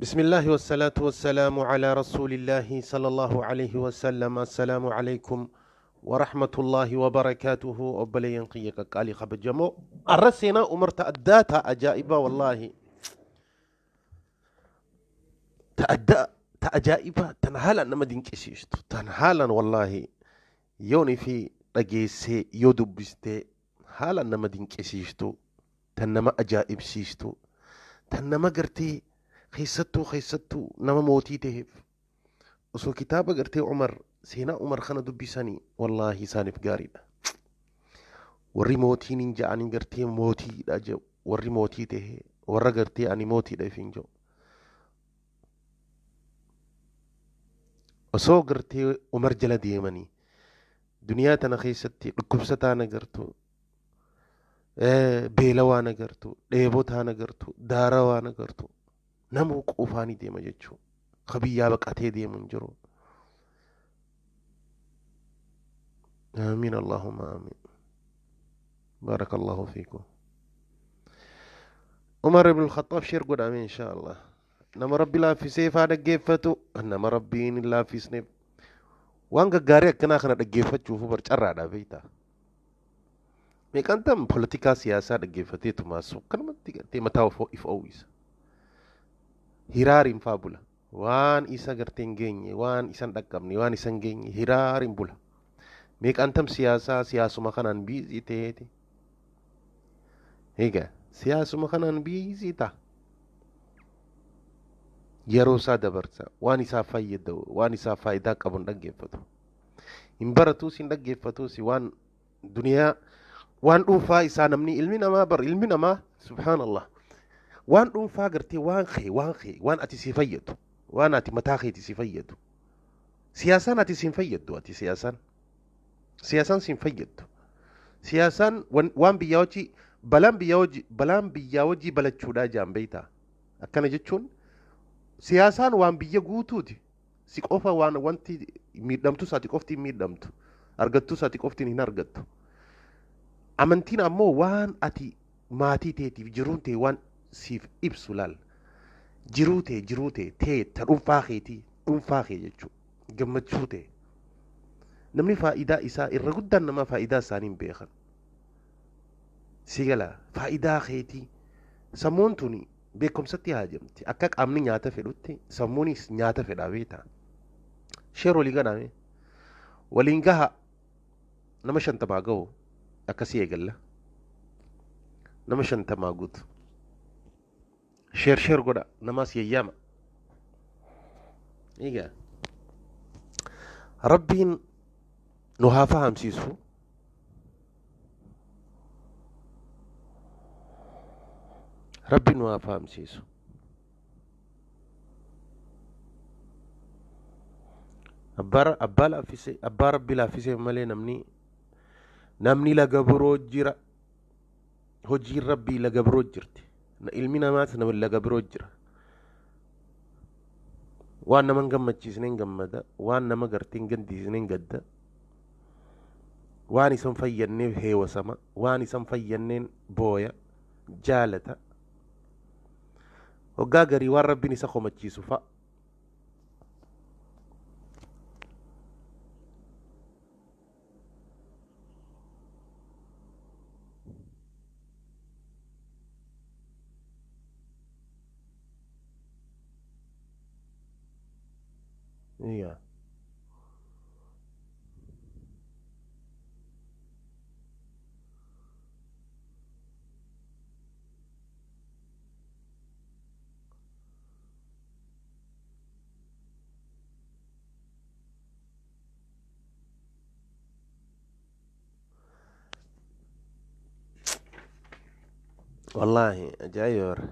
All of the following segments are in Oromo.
بسم الله والصلاة والسلام على رسول الله صلى الله عليه وسلم. السلام عليكم ورحمة الله وبركاته. Obboleeyyan kiyya qaqqaalii kabajamoo, arra seenaa Umar ta addaa, ta ajaa'ibaa, wallaahi ta addaa, ta ajaa'ibaa, tan haalaan nama dinqisiistu, tan haalaan wallaahi yoon fi dhageessee yoo dubbistee haalaan nama dinqisiistu, tan nama ajaa'ibsiistu, tan nama gartee keessattuu nama mootii ta'eef osoo kitaaba gartee Umar, seenaa Umar kana dubbisanii wallaahi isaaniif gaariidha. Warri mootiin hin ja'anii gartee mootiidha jedhu, warri mootii ta'e, warra gartee ani mootiidha ifiin jedhu. Osoo gartee Umar jala deemanii duniyaa tana keessatti dhukkubsataa agartu, beelawaa agartu, dheebotaa agartu, daarawaa agartu, namuu quufaanii deema jechuudha. Ka biyyaa baqatee deemu hin jiru. آمين اللهم آمين، بارك الله فيكم. عمر بن الخطاب share godhame إن شاء الله. Nama Rabbi laaffisee faa dhaggeeffatu, nama Rabbiin hin laaffisneef waan gaggaarii akkanaa kana dhaggeeffachuuf bar carraadha beektaa. Meeqaan tam poolitikaa siyaasaa dhaggeeffatee tumaasu akkanumatti gartee mataa of if oowwisa. Hiraariin faa bula. Waan isa gartee hin geenye, waan isa hin dhaqqabne, waan isa hin geenye hiraariin bula. Meeqaan tam siyaasaa siyaasuma kanaan busy ta'eeti. Egaa siyaasuma kanaan busy ta'a. Yeroo isaa dabarsa, waan isaa fayyadu, waan isaa faayidaa qabu hin dhaggeeffatu. Hin baratuus, hin dhaggeeffatuus waan duniyaa, waan dhuunfaa isaa. Namni ilmi namaa bar, ilmi namaa subhaanallah, waan dhuunfaa gartee waan kee waan ati si fayyadu, waan ati mataa keeti si fayyadu. Siyaasaan ati si hin fayyaddu, ati siyaasaan si hin fayyaddu. Siyaasaan waan biyyaa hojii, balaan biyyaa hojii balachuudhaa jaan beeytaa. Akkana jechuun siyaasaan waan biyya guutuuti. Si qofa waan wanti miidhamtus ati qofti hin miidhamtu, argattus ati qofti hin argattu. Amantiin ammoo waan ati maatii teetiif jiruun tee waan siif ibsu laal. Jiruu tee ta dhuunfaa keetii, dhuunfaa kee jechuudha, gammachuu tee. Namni faayidaa isaa irra guddaan namaa faayidaa isaanii hin beekan. Si gala, faayidaa keetii sammuun tuni beekumsatti haajamti. Akka qaamni nyaata fedhutti sammuunis nyaata fedhaa beektaa. Share walii gadhaame waliin gaha, nama 50 gahu akkasii eegalla. Nama 50 guutu. Share share godha, namaas yayyaama. Egaa Rabbiin nu haa fahamsiisu. Rabbiin nu haa fahamsiisu. Abbaa laaffisee, abbaa Rabbi laaffisee malee namni laga biroo jira. Hojiin Rabbii laga biroo jirti. Ilmi namaas nama laga biroo jira. Waan nama hin gammachiisne hin gammada. Waan nama gartee hin gaddisiisne hin gadda. Waan isan fayyadneef heewasama. Waan isan fayyadneen booya. Jaalata. Hoggaa garii waan Rabbiin isa komachiisu fa'a. Iya. Wallaahi ajaa'iba bara.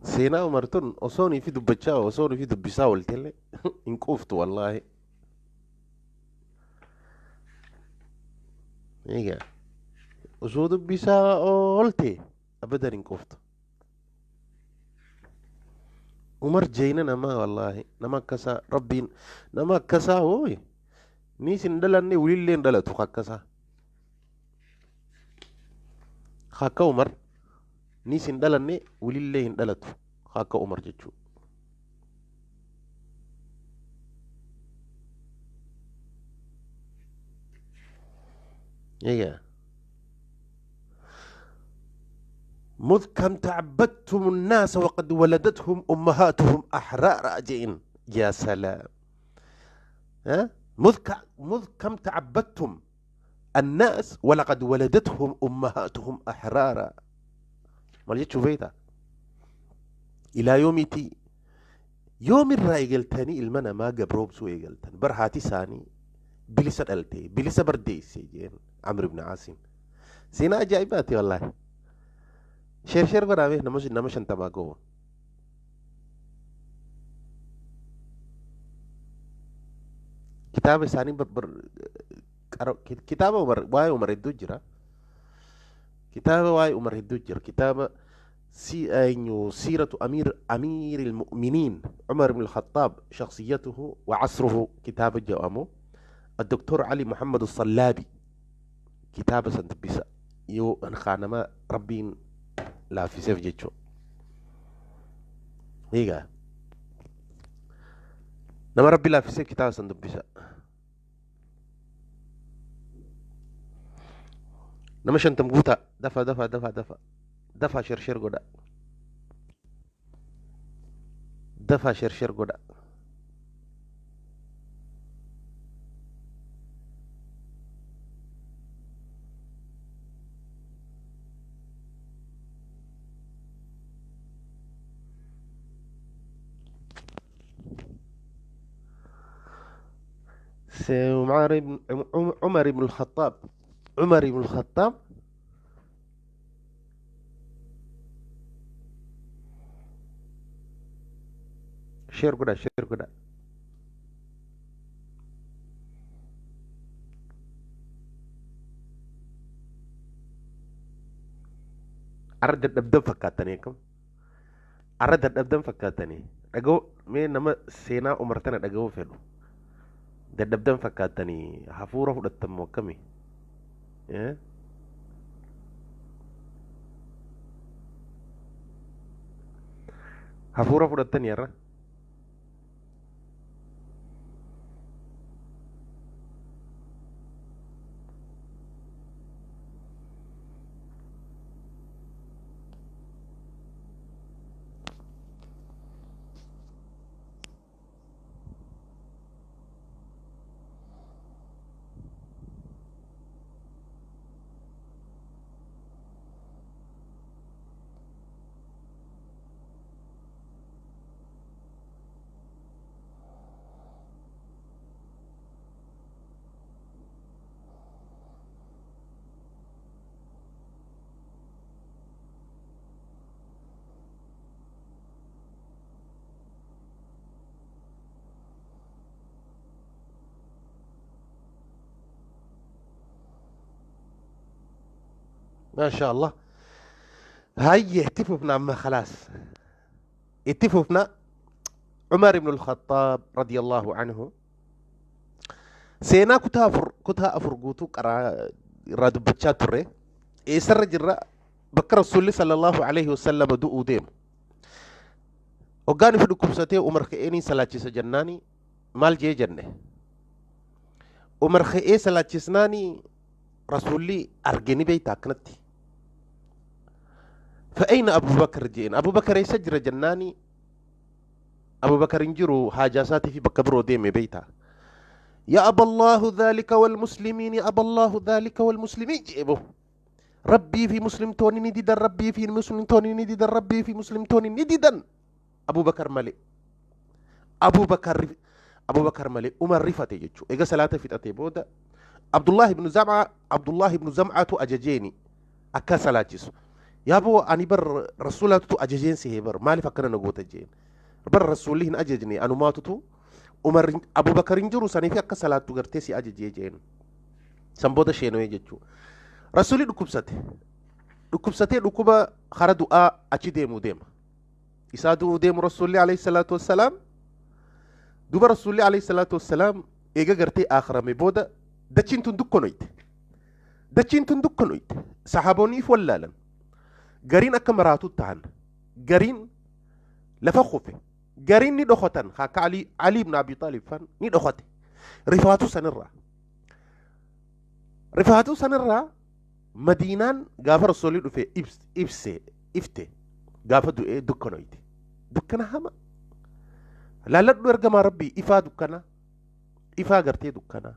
Seenaa Umar tun osoo fi dubbachaa, osoo fi dubbisaa ooltellee hin quuftu wallaahi. Egaa osoo dubbisaa oolte abadan hin quuftu. Umar jeeyna namaa, wallaahi nama akkasaa Rabbiin nama akkasaa hooyi ni sin dhalanne, wulillee hin dhalatu akkasaa. Akka Umar. Nis hin dhalanne, wilillee hin dhalatu akka Umar jechuu. Egaa. مذ كم تعبدتم الناس وقد ولدتهم أمهاتهم أحرارا جئن. يا سلام. ها؟ مذ كم تعبدتم الناس ولقد ولدتهم أمهاتهم أحرارا. ما جيتش بيتا إلى يومتي يوم الرأي قلتني المنا ما قبروب سوي قلتن برهاتي ساني بلسة قلتي بلسة برديسي جين عمرو بن عاصم سينا عجائباتي والله. share share godhaa nama 50 gowa. Kitaaba isaanii kitaaba Umar waa'ee Umar hedduu jira. Kitaaba waa'ee Umar hedduu jira. Kitaaba سيرة أمير المؤمنين عمر بن الخطاب شخصيته وعصره، كتاب جوامو الدكتور علي محمد الصلابي، كتاب سنتبسا يو أنخانما ربين لا في سيف جيتشو. هيغا نما ربي لا في سيف كتاب سنتبسا نما شنتم قوتا دفا دفا دفا دفا دفا share share godha دفا share share godha. عمر بن الخطاب، عمر بن الخطاب share godha share godha. Arra dadhabdan fakkaatanii akkam arra dadhabdan fakkaatanii dhaga'u mee nama seenaa Umar tana dhaga'uu fedhu dadhabdan fakkaatanii hafuura fudhattan moo akkami? Hafuura fudhattanii har'a? ما شاء الله. هيا اتفقنا عما خلاص اتفقنا. عمر بن الخطاب رضي الله عنه seenaa kutaa afur guutuu qaraa irraa dubbachaa turre. Eessarra jirra? Bakka Rasuulli sallallahu alaihi wasallam du'uu deemu. Hoggaan ifi dhukkubsatee Umar ka'ee salaachisa jennaani maal jee jenne? Umar ka'ee salaachisnaani Rasuulli argeni beeyta akkanatti. فأين أبو بكر جين؟ أبو بكر يسجر جناني أبو بكر انجرو حاجاساتي في بكبرو ديمي بيتا. يا أبا الله ذلك والمسلمين، يا أبا الله ذلك والمسلمين جيبه. ربي في مسلم توني نديدا، ربي في مسلم توني نديدا، ربي في مسلم توني نديدا. أبو بكر ملي، أبو بكر، أبو بكر ملي. عمر رفتي جتشو إجا صلاة في تأتي بودا. عبد الله بن زمعة، عبد الله بن زمعة أججيني أكا صلاة يا أبو أني بر رسولة أججين سهبر مالي فكرنا نقول تجين بر رسولهن أججني أنا ماتتو عمر أبو بكر إنجرو سني في أكا صلاة تغرتسي أججين سنبودا شينو يجتشو رسولي ركوبسته ركوبسته ركوبة خرا دعاء أشي ديمو ديم إسادو ديم رسول الله عليه الصلاة والسلام. دوبا رسول الله عليه الصلاة والسلام إيجا غرتي آخر مبودا دچين تندكونويت دچين تندكونويت صحابوني فولالا Gariin akka maraatu ta'an, gariin lafa kufe, gariin ni dhokotan. Akka Ali ibn Abi Talib fan ni dhokote rifaatu sanirraa. Rifaatuu sanirraa Madiinaan gaafa Rasuulli dhufe ibse ifte, gaafa du'ee dukkanoyte, dukkana hama laalladhu. Ergamaa Rabbii ifaa dukkana ifaa gartee dukkana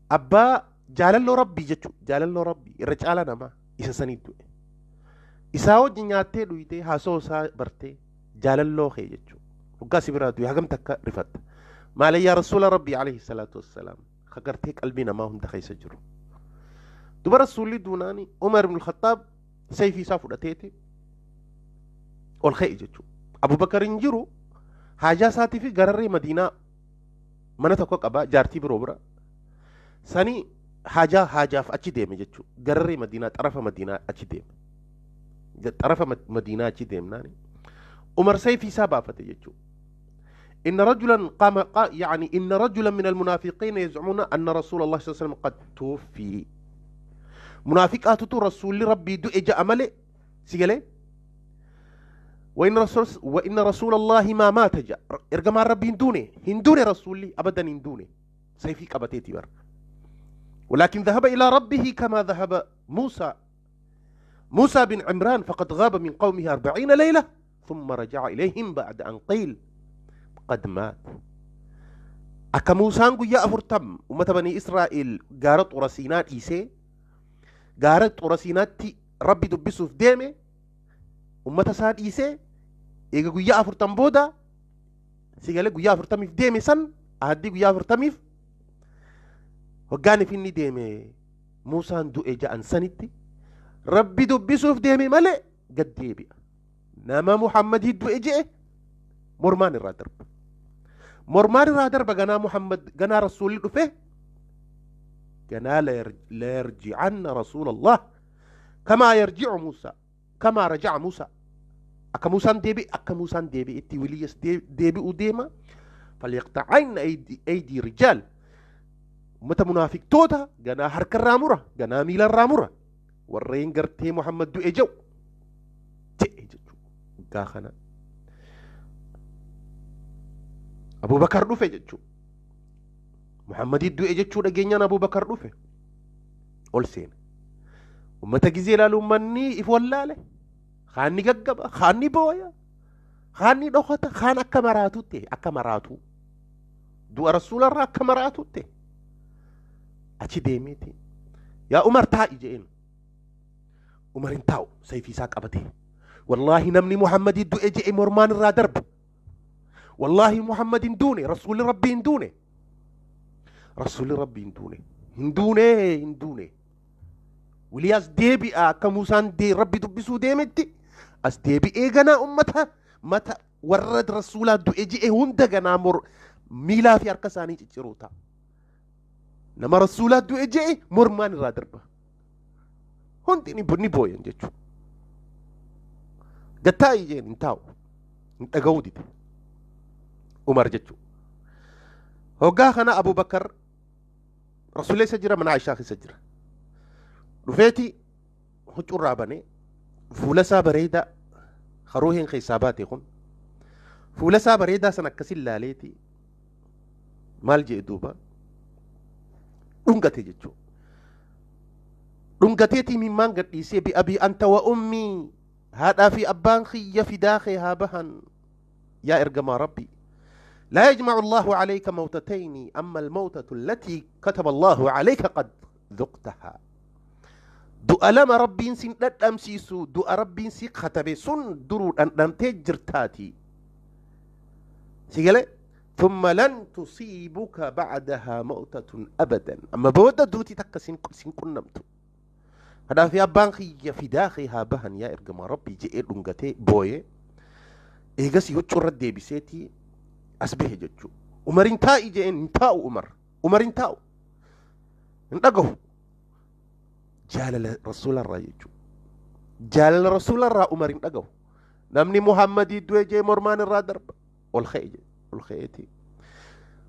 abbaa jaalalloo Rabbii jechuu, jaalalloo Rabbii irra caala namaa isa sanii du'e. Isaa wajji nyaattee dhuyitee, haasoo isaa bartee, jaalalloo kee jechuu hoggaa si biraa du'e hagam takka rifatta? Maalayyaa Rasuula Rabbii alayhi salaatu wassalaam ka gartee qalbii namaa hunda keessa jiru. Duba Rasuulli duunaani Umar ibn Khattaab sayfii isaa fudhateeti ol ka'e jechuudha. Abubakar hin jiru, haajaa isaatii fi gararree Madiinaa mana tokko qaba jaartii biroo bira. Sanii haajaa haajaaf achi deeme jechuudha. Gararree Madiinaa, xarafa Madiinaa achi deeme. Xarafa Madiinaa achi deemnaani Umar sayfii isaa baafate jechuudha. إن رجلا قام يعني إن رجلا من المنافقين يزعمون أن رسول الله صلى الله عليه وسلم قد توفي. منافقات رسول ربي du'e ja'a malee si galee. وإن رسول الله ما مات ja'a. Ergamaan Rabbii hin duune, hin duune. Rasuulli أبدا hin duune. Sayfii qabateeti bar. ولكن ذهب إلى ربه كما ذهب موسى، موسى بن عمران، فقد غاب من قومه 40 ليلة ثم رجع إليهم بعد أن قيل قد مات. Akka Muusaan guyyaa 40 ummata Banii Israa'el gaara Xura Siinaa dhiisee gaara Xura Siinaatti Rabbi dubbisuuf deeme, ummata isaa dhiisee, eega guyyaa 40 booda sigalee guyyaa 40f deeme san, ahaddii guyyaa 40f hoggaaniif inni deeme Muusaan du'e ja'an sanitti Rabbi dubbisuuf deeme malee gad deebi'a. Nama Muhammadii du'e je'e mormaan irraa darba, mormaan irraa darba. Ganaa Muhammad, ganaa Rasuulli dhufe, ganaa ليرجعن رسول الله كما يرجع موسى، كما رجع موسى. Akka Muusaan deebi'e, akka Muusaan deebi'etti wiliyyas deebi'uu deema. فليقطعن أيدي أيدي رجال. Ummata munaafiqtoota ganaa harkarraa mura, ganaa miilarraa mura, warreen gartee Muhammad du'e jedhu je'e jechuudha. Waggaa kana Abubakar dhufe jechuudha. Muhammadii du'e jechuu dhageenyaan Abubakar dhufe, ol seene. Ummata gizee ilaalu ummanni if wallaale. Kaanni gaggaba, kaanni booya, kaanni dhokata, kaan akka maraatutti, akka maraatu. Du'a Rasuularraa akka maraatutti. Achi deemeeti. "Yaa Umar, taa'i" je'een. Umar hin taa'u, sayfii isaa qabate. "Wallaahi namni Muhammadii du'e je'e mormaan irraa darba. Wallaahi Muhammad hin duune, Rasuulli Rabbii hin duune. Rasuulli Rabbii hin duune. Hin duune, hin duune. Wiliyaas deebi'a, akka Muusaan Rabbi dubbisuu deemetti as deebi'ee ganaa ummata mata warra Rasuulaa du'e je'e hunda ganaa mor miilaa fi harka isaanii cicciruu ta'a. Nama Rasuulaa du'e je'e mormaan irraa darba." Hundi ni booyan jechuudha. "Gattaa'i" jeen, hin taa'u. Hin dhaga'uu dide. Umar jechuudha. Hoggaa kana Abubakar Rasuulli isa jira, mana Aishaa keessa jira. Dhufeeti huccuurraa banee fuula isaa bareedaa haruuheen keessaa baate kun, fuula isaa bareedaa san akkasin laaleeti maal jedhe duuba? Dhungate jechuudha. Dhungateetii mimmaan gadhiisee, "بأبي أنت وأمي، haadhaa fi abbaan kiyya fidaa kee haa bahan yaa ergamaa Rabbii. لا يجمع الله عليك موتتين، أما الموتة التي كتب الله عليك قد ذقتها." Du'a lama Rabbiin sin dhadhamsiisu, du'a Rabbiin si katabe sun duruu dhandhamtee jirtaati. Si galee? ثم لن تصيبك بعدها موتة أبدا. Amma booda duuti takka sin qunnamtu. Kanaaf abbaan kiyya fidaa kee haa bahan yaa ergamaa Rabbii je'ee dhungatee booyee, eegas huccuu irra deebiseetii as bahe jechuudha. Umar hin taa'i je'een, hin taa'u Umar. Umar hin taa'u. Hin dhagahu. Jaalala Rasuularraa jechuudha. Jaalala Rasuularraa Umar hin dhagahu. Namni Muhammadii du'e jee mormaan irraa darba. Ol ka'e jedhe. Ol ka'eeti.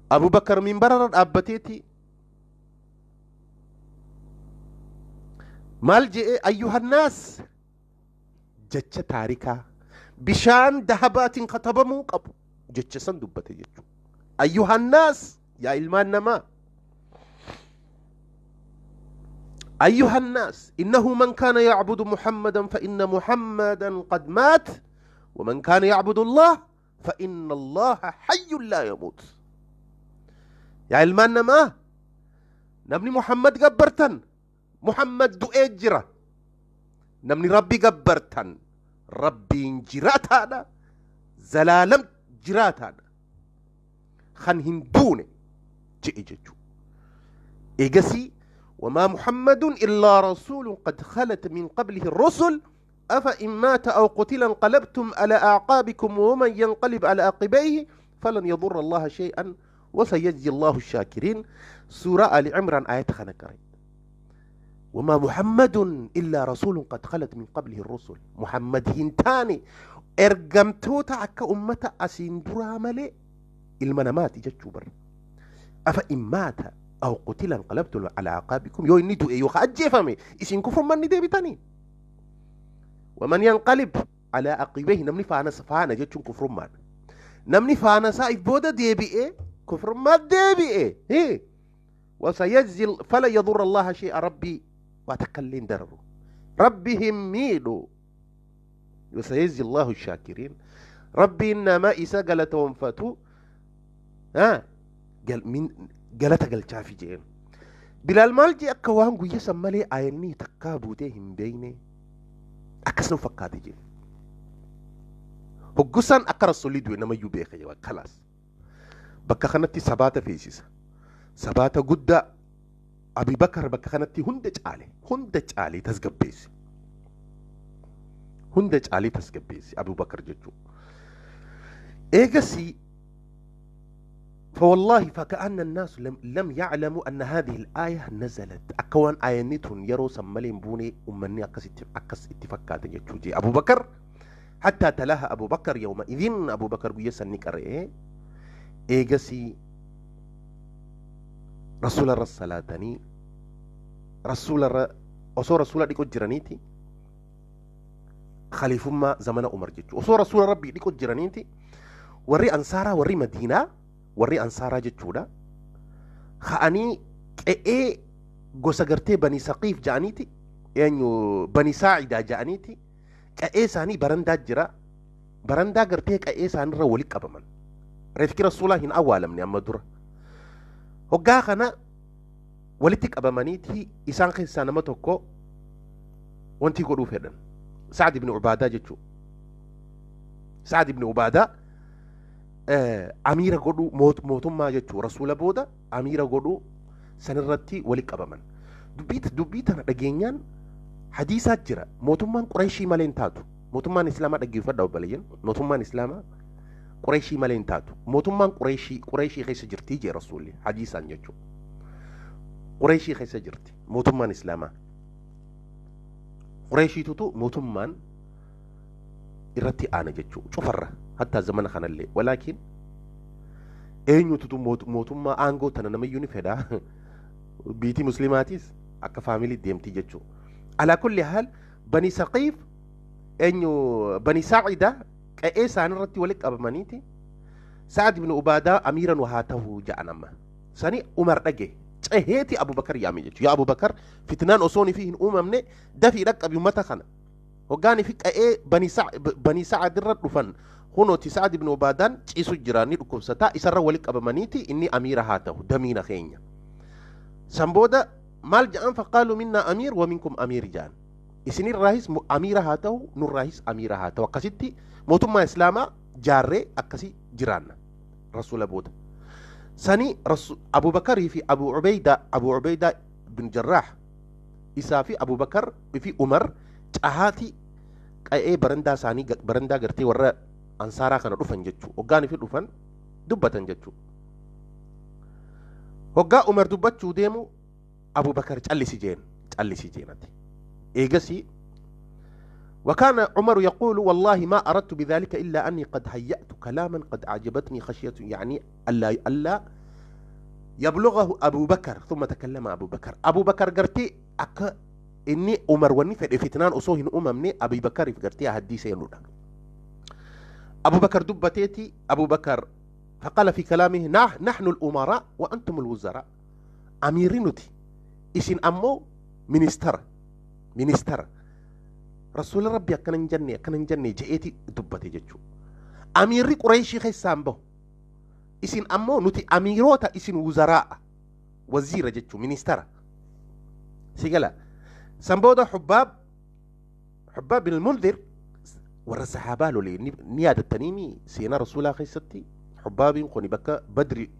Abubakar minbararra dhaabbateeti maal je'ee? أيها الناس. Jecha taarikaa bishaan dahabaatiin katabamuu qabu jecha san dubbate jechuudha. Ayyuhannaas, yaa ilmaan namaa. أيها الناس، إنه من كان يعبد محمدا فإن محمدا قد مات، ومن كان يعبد الله فإن الله حي لا يموت. Yaa ilmaan namaa, namni Muhammad gabbartan, Muhammad du'ee jira. Namni Rabbi gabbartan, Rabbiin jiraataadha, zalaalam jiraataadha, kan hin duune je'e jechuudha. Eegasii وما محمد إلا رسول قد خلت من قبله الرسل أفإن مات أو قتل انقلبتم على أعقابكم، ومن ينقلب على عقبيه فلن يضر الله شيئا وسيجزي الله الشاكرين. سورة آل عمران آية خنكري. وما محمد إلا رسول قد خلت من قبله الرسل. محمد hin taane ergamtoota akka ummata asiin duraa malee ilma namaati jechuu barra. أفإن مات أو قتل انقلبتم على أعقابكم, yoo inni du'e yookaan ajjeefame isin kufrummaan ni deebitanii. ومن ينقلب على عقبيه, namni faana faana jechuun kufrummaadha. Namni faana isaa if booda deebi'ee kufrummaa deebi'e وسيجزي فلن يضر الله شيئا, Rabbii waa takka illee hin dararu, Rabbi hin miidhu. وسيجزي الله الشاكرين, Rabbiin nama isa galatoonfatu galata galchaafi jeen. Bilaal maal jee? Akka waan guyya san malee ayanni takkaa buutee hin beeyne akkasuma fakkaate jeen. Hoggusan akka Rasuulli du'e namayyuu beeka jee. Kalaas, bakka kanatti sabaata feesisa, sabaata guddaa. Abi Bakar bakka kanatti hunda caale, hunda caalee tasgabbeesse, hunda caalee tasgabbeesse Abu Bakar jechuudha. Eegasii فوالله فكأن الناس لم يعلموا أن هذه الآية نزلت. Akka waan aayanni tun yeroo san malee hin buune ummanni akkas itti fakkaate jechuu أبو بكر حتى تلاها أبو بكر يومئذ. أبو بكر guyya san ni qara'ee. Eegasii Rasuula irra salaatanii, Rasuula irra osoo Rasuula dhiqu jiraniiti, khaliifummaa zamana Umar jechuu, osoo Rasuula Rabbii dhiqu jiraniiti, warri Ansaaraa, warri Madiinaa, warri Ansaaraa jechuudha, ka'anii qe'ee gosa gartee Bani Saqiif ja'aniiti, eenyu, Bani Saacidaa ja'aniiti, qe'ee isaanii barandaa jira, barandaa gartee qe'ee isaaniirra walitti qabaman. Reefki Rasuulaa hin awwaalamne amma dura. Hoggaa kana walitti qabamaniiti, isaan keessaa nama tokko wanti godhuu fedhan, Sacd ibn Ubaadaa jechuu. Sacd ibn Ubaadaa amiira godhuu, mootummaa jechuu, Rasuula booda amiira godhuu sanirratti walitti qabaman. Dubbii tana dhageenyaan hadiisaa jira. Mootummaan Qureeshii malee hin taatu. Mootummaan Islaamaa, dhaggeeffadha obboleeyyan, mootummaan Islaamaa Qureeshii malee hin taatu. Mootummaan Qureeshii Qureeshii keessa jirtii jee Rasuulli hadiisaan jechuu. Qureeshii keessa jirti mootummaan Islaamaa. Qureeshiitutu mootummaan irratti aana jechuu cufarra hattaa zamana kanallee. Walaakin eenyututu mootummaa aangoo tana namayyuu ni fedha. Biitii Muslimaatis akka faamilii deemtii jechuu. على كل حال, Bani Saqiif, eenyu, Bani Saacida qe'ee isaanii irratti walitti qabamaniiti Sa'ad ibn Ubaadaa amiira nu haa ta'u ja'an. Amma sani Umar dhage, ceheeti Abubakar yaame jechuudha. Yaa Abubakar, fitnaan osoo fi hin uumamne dafii dhaqqabi ummata kana. Hoggaanii fi qe'ee Bani Sa'ad irra dhufan, kunooti Sa'ad ibn Ubaadaan ciisu jira, ni dhukkubsataa, isarra walitti qabamaniiti inni amiira haa ta'u damiina keenya. San booda maal ja'an? فقالوا منا أمير ومنكم أمير ja'an. Isinirraahis amiira haa ta'u, nurraahis amiira haa ta'u, akkasitti mootummaa Islaamaa jaarree akkasi jiraanna Rasuula booda. Sani Abubakarii fi Abu Ubeydaa, Abu Ubeydaa bin Jarraax, isaa fi Abubakar fi Umar cahaati qa'ee barandaa isaanii, barandaa gartee warra Ansaaraa kana dhufan jechuu. Hoggaanii fi dhufan dubbatan jechuu. Hoggaa Umar dubbachuu deemu Abubakar callisi jeen, callisi jeenati. Eegasii وكان عمر يقول والله ما أردت بذلك إلا أني قد هيأت كلاما قد أعجبتني خشية يعني ألا يبلغه أبو بكر. ثم تكلم أبو بكر. أبو بكر قرتي أك Inni Umar wanni fedhe fitnaan osoo hin uumamne Abii Bakariif gartee ahaddii seenuudha. Abu Bakar dubbateeti. Abu Bakar فقال في كلامه: نحن الأمراء وأنتم الوزراء. Amiirri nuti, isin ammoo ministara. Ministara Rasuula Rabbi akkana hin jenne, akkana hin jenne je'eeti dubbate jechuudha. Amiirri Qureeshii keessaan bahu, isin ammoo nuti amiiroota, isin wuzaraa'a, waziira jechuun ministara. Si gala? San booda Hubbaab bin Munzir warra sahaabaa lolee ni yaadattaniimi. Seenaa Rasuulaa keessatti Hubbaabiin kun bakka Badri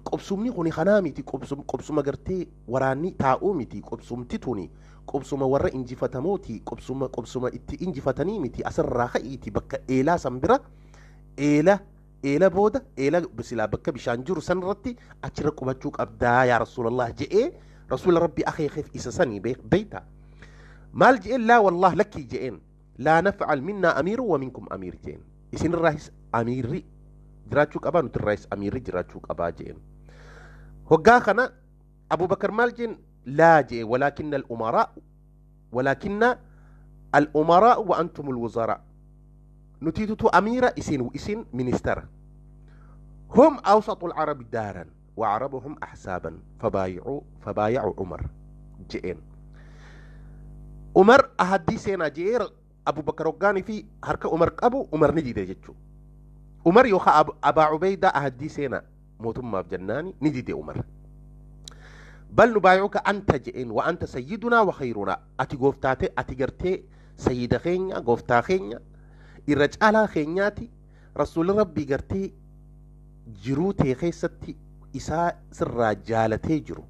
qubsumni kun kanaa miti, qubsuma gartee waraanni taa'uu miti, qubsumti tuni qubsuma warra injifatamooti, qubsuma itti injifatanii miti. Asirraa ka'iiti bakka eelaa san bira, eela booda, eela silaa bakka bishaan jiru san irratti achirra qubachuu qabdaa yaa Rasuulallah je'ee Rasuula Rabbi akeekeef isa sanii beeyta. Maal je'een? "Laa wallah, lakkii," je'een. "Laa nafcal, minnaa amiiru wa minkum amiir," je'een. "Isinirraahis amiirri jiraachuu qabaa, nutirraahis amiirri jiraachuu qabaa," je'een. Hoggaa kana Abubakar maal jeen? "Laa," je'e. "Walaakinna al-umaraa wa antum al-wuzaraa." Nutiitutu amiira, isin ministara. "هم أوسط العرب دارا وأعربهم أحسابا، فبايعوا عمر," je'een. Umar ahaddii seenaa je'ee Abu Bakar hoggaanii fi harka Umar qabu, Umar ni dide jechuu. Umar yookaan Abaa Ubeydaa ahaddii seenaa mootummaaf jennaani ni dide Umar. "بل نبايعك أنت," je'een. "وأنت سيدنا وخيرنا." Ati gooftaate, ati gartee sayyida keenya, gooftaa keenya, irra caalaa keenyaati. Rasuulli Rabbii gartee jiruu tee keessatti isaa sirraa jaalatee jiru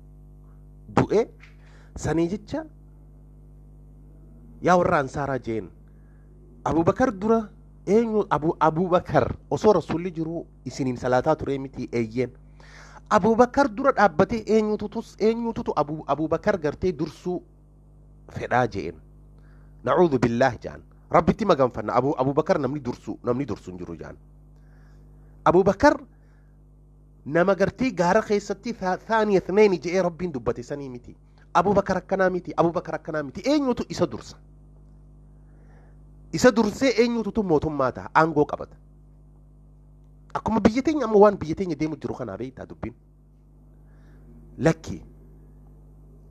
du'e. Sanii jecha yaa warra Ansaaraa jeen, Abubakar dura eenyu? Abubakar osoo Rasuulli jiruu isiniin salaataa ture miti? Eeyyeen. Abubakar dura dhaabbatee eenyututu Abubakar gartee dursuu fedhaa jeen. "نعوذ بالله," jaan. "Rabbitti maganfanna, Abubakar namni dursu hin jiru," jaan. Abubakar nama gartee gaara keessatti "ثاني اثنين" je'ee Rabbiin dubbate sanii miti? Abubakar akkanaa miti, Abubakar akkanaa miti. Eenyutu isa dursa? Isa dursee eenyututu mootummaa ta'a, aangoo qabata? Akkuma biyya teenya amma waan biyya teenya deemu jiru kanaa beektaa dubbiin. Lakki,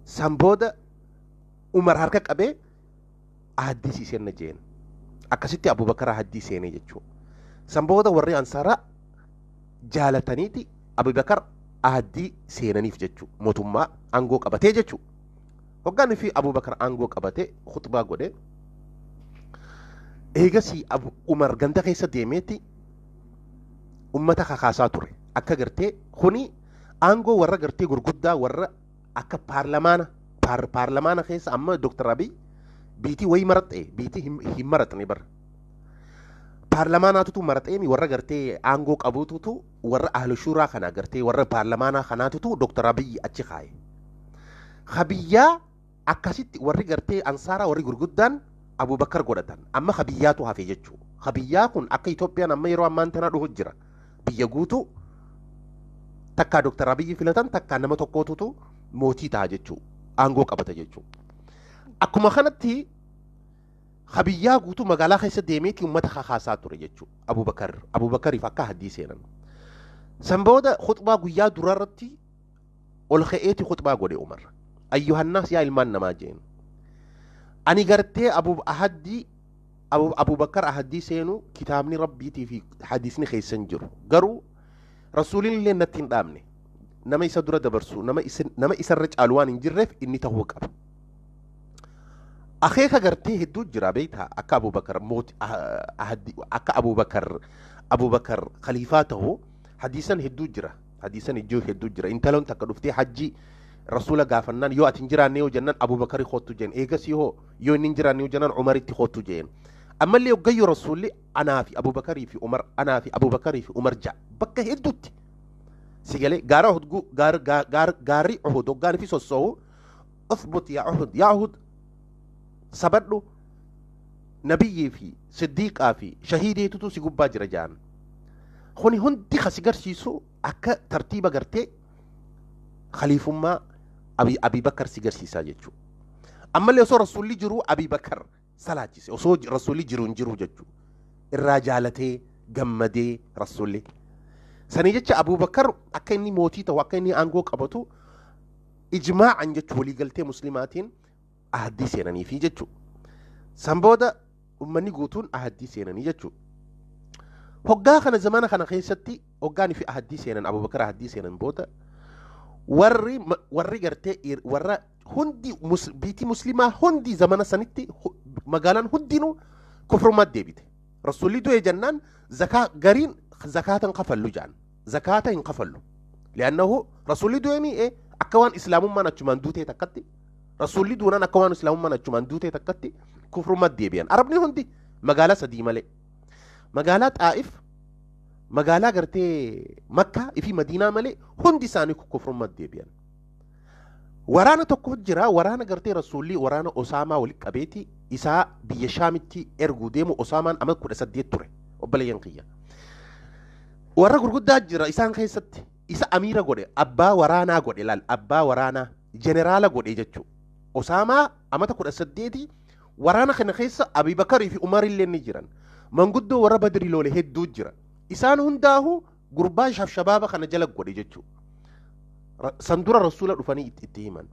san booda Umar harka qabee ahaddii sii seenna jeen. Akkasitti Abubakar ahaddii seenee jechuudha. San booda warri Ansaaraa jaalataniiti Abubakar ahaddii seenaniif jechuudha. Mootummaa aangoo qabatee jechuudha. Hoggaan fi Abubakar aangoo qabatee khutbaa godhe. Eegasii Umar ganda keessa deemeeti ummata kakaasaa ture. Akka gartee kuni aangoo warra gartee gurguddaa, warra akka paarlamaana keessa. Amma Dr. Abiy biitii wayii maraxee, biitii hin maraxne bara. Paarlamaanaatutu maraxeemi. Warra gartee aangoo qabuututu, warra ahlu shuuraa kana gartee warra paarlamaanaa kanaatutu Dr. Abiy achi kaaye. Habiyyaa akkasitti warri gartee Ansaaraa warri gurguddaan Abubakar godhatan. Amma habiyyaatu hafe jechuudha. Habiyyaa kun akka Itoophiyaan amma yeroo ammaan tana dhufu jira. Biyya guutuu takkaa Dr. Abiyyi filatan, takkaa nama tokkootutu mootii ta'a jechuudha. Aangoo qabata jechuudha. Akkuma kanatti habiyyaa guutuu magaalaa keessa deemeeti uummata kakaasaa ture jechuudha. Abubakariif akka haddii seenan. San booda khutbaa guyyaa duraarratti ol ka'eeti khutbaa godhe Umar. "أيها الناس," yaa ilmaan namaa jeen. Ani gartee Abu ahaddii Abubakar ahaddii seenu kitaabni Rabbiitii fi hadiisni keessan jiru. Garuu Rasuuliin illee natti hin dhaabne. Nama isa dura dabarsu, nama isarra caalu waan hin jirreef inni ta'uu qaba. Akeeka gartee hedduu jira beektaa, akka Abubakar mooti akka Abubakar khaliifaa ta'u hadiisan hedduu jira. Hadiisan ijoo hedduu jira. Intaloon takka dhuftee hajji Rasuula gaafannaan, yoo ati hin jiraanne yoo jennaan Abubakari kootu jeen. Eegas yoo inni hin jiraanne yoo jennaan Umaritti kootu jeen. Ammallee hoggayyoo Rasuulli anaa fi Abubakarii fi Umar, anaa fi Abubakarii fi Umar ja'a bakka hedduutti. Si galee? Gaara Uhud, gaarri Uhud hoggaan fi sossoo'u, "اثبت يا أحد, yaa Uhud sabadhu, nabiyyii fi siddiiqaa fi shahiideetutu si gubbaa jira," jaan. Kuni hundi kasi garsiisu akka tartiiba gartee khaliifummaa Abi Bakar si garsiisaa jechuudha. Ammallee osoo rasuulli jiruu Abii Bakar salaachise. Osoo rasuulli jiru hin jiru jechuudha. Irraa jaalatee gammadee rasuulli. Sanii jecha Abuu Bakar akka inni mootii ta'u, akka inni aangoo qabatu ijmaa'an jechuun waliigaltee muslimaatiin ahaddii seenaniifi jechuudha. San booda ummanni guutuun ahaddii seenanii jechuudha. Hoggaa kana zamana kana keessatti hoggaan fi ahaddii seenan, Abubakar ahaddii seenan booda warri gartee warra hundi biitii muslimaa hundi zamana sanitti magaalaan hundinuu kufrummaatti deebite. Rasuulli du'e jennaan zakaa gariin zakaata hin kafallu jedhan. Zakaata hin kafallu. Li'annahu rasuulli du'e mi'e akka waan islaamummaan achumaan duutee takkatti, rasuulli duunaan akka waan islaamummaan achumaan duutee takkatti kufrummaatti deebi'an. Arabni hundi magaalaa sadii malee. Magaalaa Xaa'if, magaalaa gartee Makkaa fi Madiinaa malee hundi isaanii kufrummaatti deebi'an. Waraana tokko jira, waraana gartee rasuulli waraana Osaamaa walitti qabeeti isaa biyya Shaamitti erguu deemu. Osaamaan ama 18 ture, obboleeyyan kiyya. Warra gurguddaa jira isaan keessatti isa amiira godhe, abbaa waraanaa godhe, laal, abbaa waraanaa jeneraala godhe jechuudha. Osaamaa amata 18. Waraana kana keessa Abibakarii fi Umar illee ni jiran. Manguddoo warra Badri loole hedduu jira. Isaan hundaahu gurbaa shabaaba kana jala godhe jechuudha. San dura rasuula dhufanii itti himan.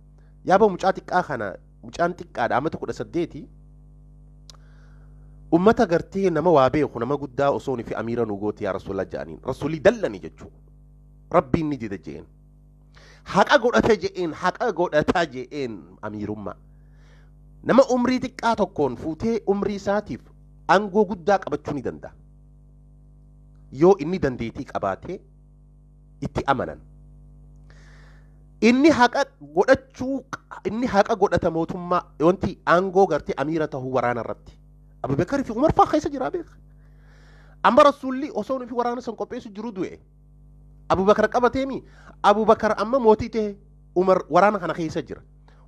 Yaaba mucaa xiqqaa kana, mucaan xiqqaadha, amata 18. Ummata gartee nama waa beeku, nama guddaa osoo fi amiira nu goote yaa rasuula jedhaniin. Rasuulli dallani jechuudha. Rabbiin ni dida je'een. Haqa godhate je'een, haqa godhata je'een amiirummaa. Nama umrii xiqqaa tokkoon fuutee umrii isaatiif aangoo guddaa qabachuu ni danda'a. Yoo inni dandeettii qabaatee itti amanan. Inni haqa godhachuu, inni haqa godhata mootummaa wanti aangoo gartee amiira tahuu waraana irratti. Abubakar fi Umar fa'aa keessa jira beeka. Amma rasuulli osoo fi waraana san qopheessu jiru du'e. Abubakar qabateemi, Abubakar amma mootii ta'e, Umar waraana kana keessa jira.